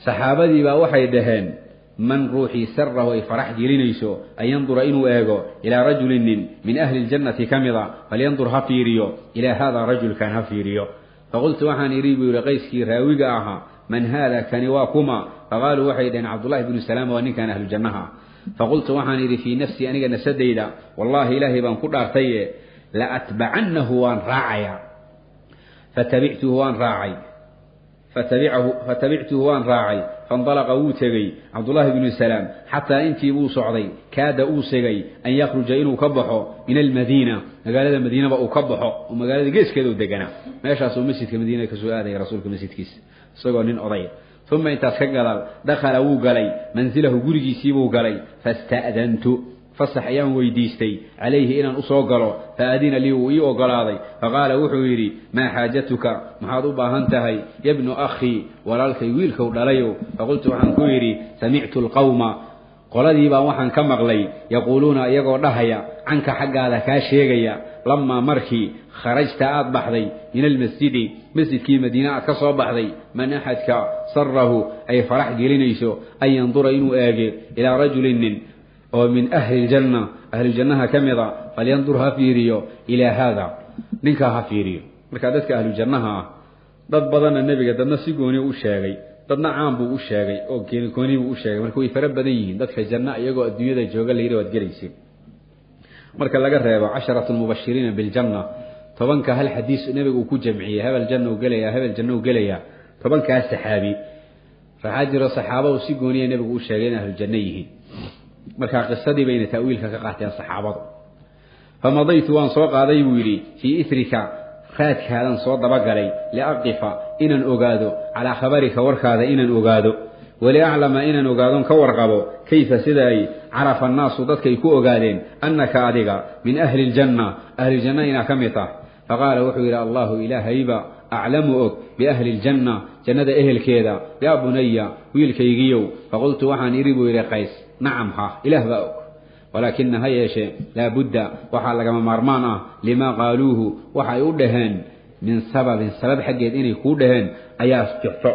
saxaabadii baa waxay dhaheen: man ruuxii sarahu ay farax gelinayso an yandura inuu eego ilaa rajulin nin min ahli ljannati ka mida, falyandur ha fiiriyo, ilaa haadaa rajulkan ha fiiriyo. Faqultu waxaan idhi, buu yidhi Qayskii raawiga ahaa, man haada, kani waa kuma? Faqaaluu waxay dhaheen: Cabdullahi bnu Salaam, waa ninkan ahlu jannaha. Faqultu waxaan idhi fii nafsii, aniga nafsadayda, wallaahi ilaahay baan ku dhaartaye, la atbacannahu waan raacayaa. Fatabictuhu waan raacay, fatabictuhu waan raacay. Faindalaqa wuu tegey Cabdullaahi bnu Salaam xataa intii buu socday kaada uu segay an yakhruja inuu ka baxo min almadiina, magaalada Madiinaba uu ka baxo oo magaalada geeskeeda u deganaa. Meeshaasuu masjidka Madiina kasoo aadaya rasuulka masjidkiisa isagoo nin odaya. Uma intaas ka gadaal dakhala wuu galay mansilahu, gurigiisiibuu galay. Fasta'dantu, fasax ayaan weydiistay calayhi inaan usoo galo. Faadina lii, wuu ii ogolaaday. Faqaala wuxuu yidhi: maa xaajatuka, maxaad u baahan tahay, yabnu akhii, walaalkay wiilkow dhalayow? Faqultu waxaan ku yidhi: samictu alqawma, qoladii baan waxaan ka maqlay, yaquuluuna, iyagoo dhahaya, canka, xaggaada kaa sheegaya, lamaa markii kharajta, aad baxday, min almasjidi, masjidkii Madiine aad ka soo baxday: man axadka sarahu, ay farax gelinayso, an yandura, inuu eege, ilaa rajulin, nin oo min ahli ljanna, ahlujannaha ka mida, falyandur, ha fiiriyo, ilaa haada, ninkaa ha fiiriyo. Marka dadka ahlujannaha ah dad badanna nebiga dadna si gooni u sheegay, dadna caan buu u sheegay oo gooni buu u sheegay. Marka way fara badan yihiin dadka janno iyagoo adduunyada jooga la yidhi waad gelaysiin, marka laga reebo casharatu lmubashiriina biljanna, 10ka hal xadiis nebiga uu ku jamciyey, hebel janna u gelayaa, hebel janna u gelayaa, 10kaas saxaabi. Waxaa jiro saxaaba uu si gooniya nebigu u sheegay in ahlujanno yihiin. Markaa qisadii bayna ta'wiilka ka qaateen saxaabadu. Famadaytu, waan soo qaaday buu yidhi, fii ifrika, raadkaadan soo dabagalay, liaqifa, inaan ogaado, calaa khabarika, warkaada inaan ogaado, waliaclama, inaan ogaadon ka warqabo, kayfa, sida ay carafa annaasu, dadkay ku ogaadeen, annaka, adiga, min ahli ljanna, ahlujanna inaa ka mid tah. Faqaala wuxuu yidhi: allahu, ilaahayba, aclamu, og, biahli ljanna, jannada ehelkeeda, yaa bunaya, wiilkaygiyow. Faqultu waxaan idhi buu yidhi Qays: nacam, ha, ilaah baa og, walaakina, ha yeeshee, laabudda, waxaa lagama maarmaan ah, limaa qaaluuhu, waxay u dhaheen, min sababin, sabab xaggeed inay kuu dhaheen ayaa jirto.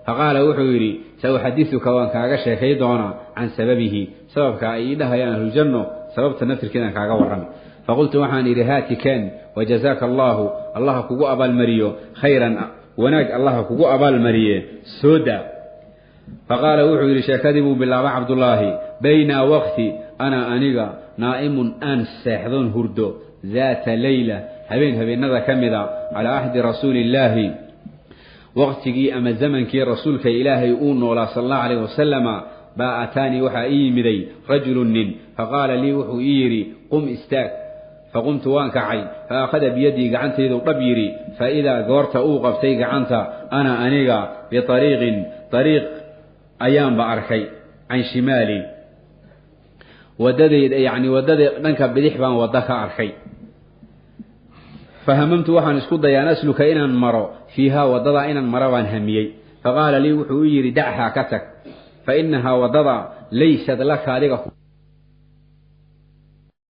Faqaala wuxuu yidhi: sa uxadisuka, waan kaaga sheekay doonaa, can sababihi, sababka ay ii dhahayaan ahlujanno, sababta naftirkeedaan kaaga warrami. Faqultu waxaan idhi: haati, ken, wajazaaka allaahu, allaha kugu abaalmariyo, khayran, wanaag allaha kugu abaalmariye, soo daa. Faqaala wuxuu yidhi, sheekadii buu bilaaba Cabdullaahi: baynaa waqti ana, aniga, naa'imun, aan seexdoon hurdo, daata leyla, habeen habeenada ka mida, calaa axdi rasuuli illaahi, waqtigii ama zamankii rasuulka Ilaahay uu noolaa sala allahu calayh wasalama, baa ataanii, waxaa ii yimiday, rajulu, nin. Faqaala lii, wuxuu ii yidhi: qum, istaag. Faqumtu, waan kacay. Fa akhada biyadii, gacantaydu dhab yidhi. Fa idaa, goorta uu qabtay gacanta, ana, aniga, biariiqin, ariiq ayaanba arkay, can shimaali, wadadayda, yacni waddada dhanka bidix baan waddo ka arkay. Fahamamtu, waxaan isku dayay, an asluka, inaan maro, fiihaa, waddadaa inaan maro baan hamiyey. Faqaala lii, wuxuu u yidhi: dachaa, ka tag, fa innahaa, waddada, laysad laka, adiga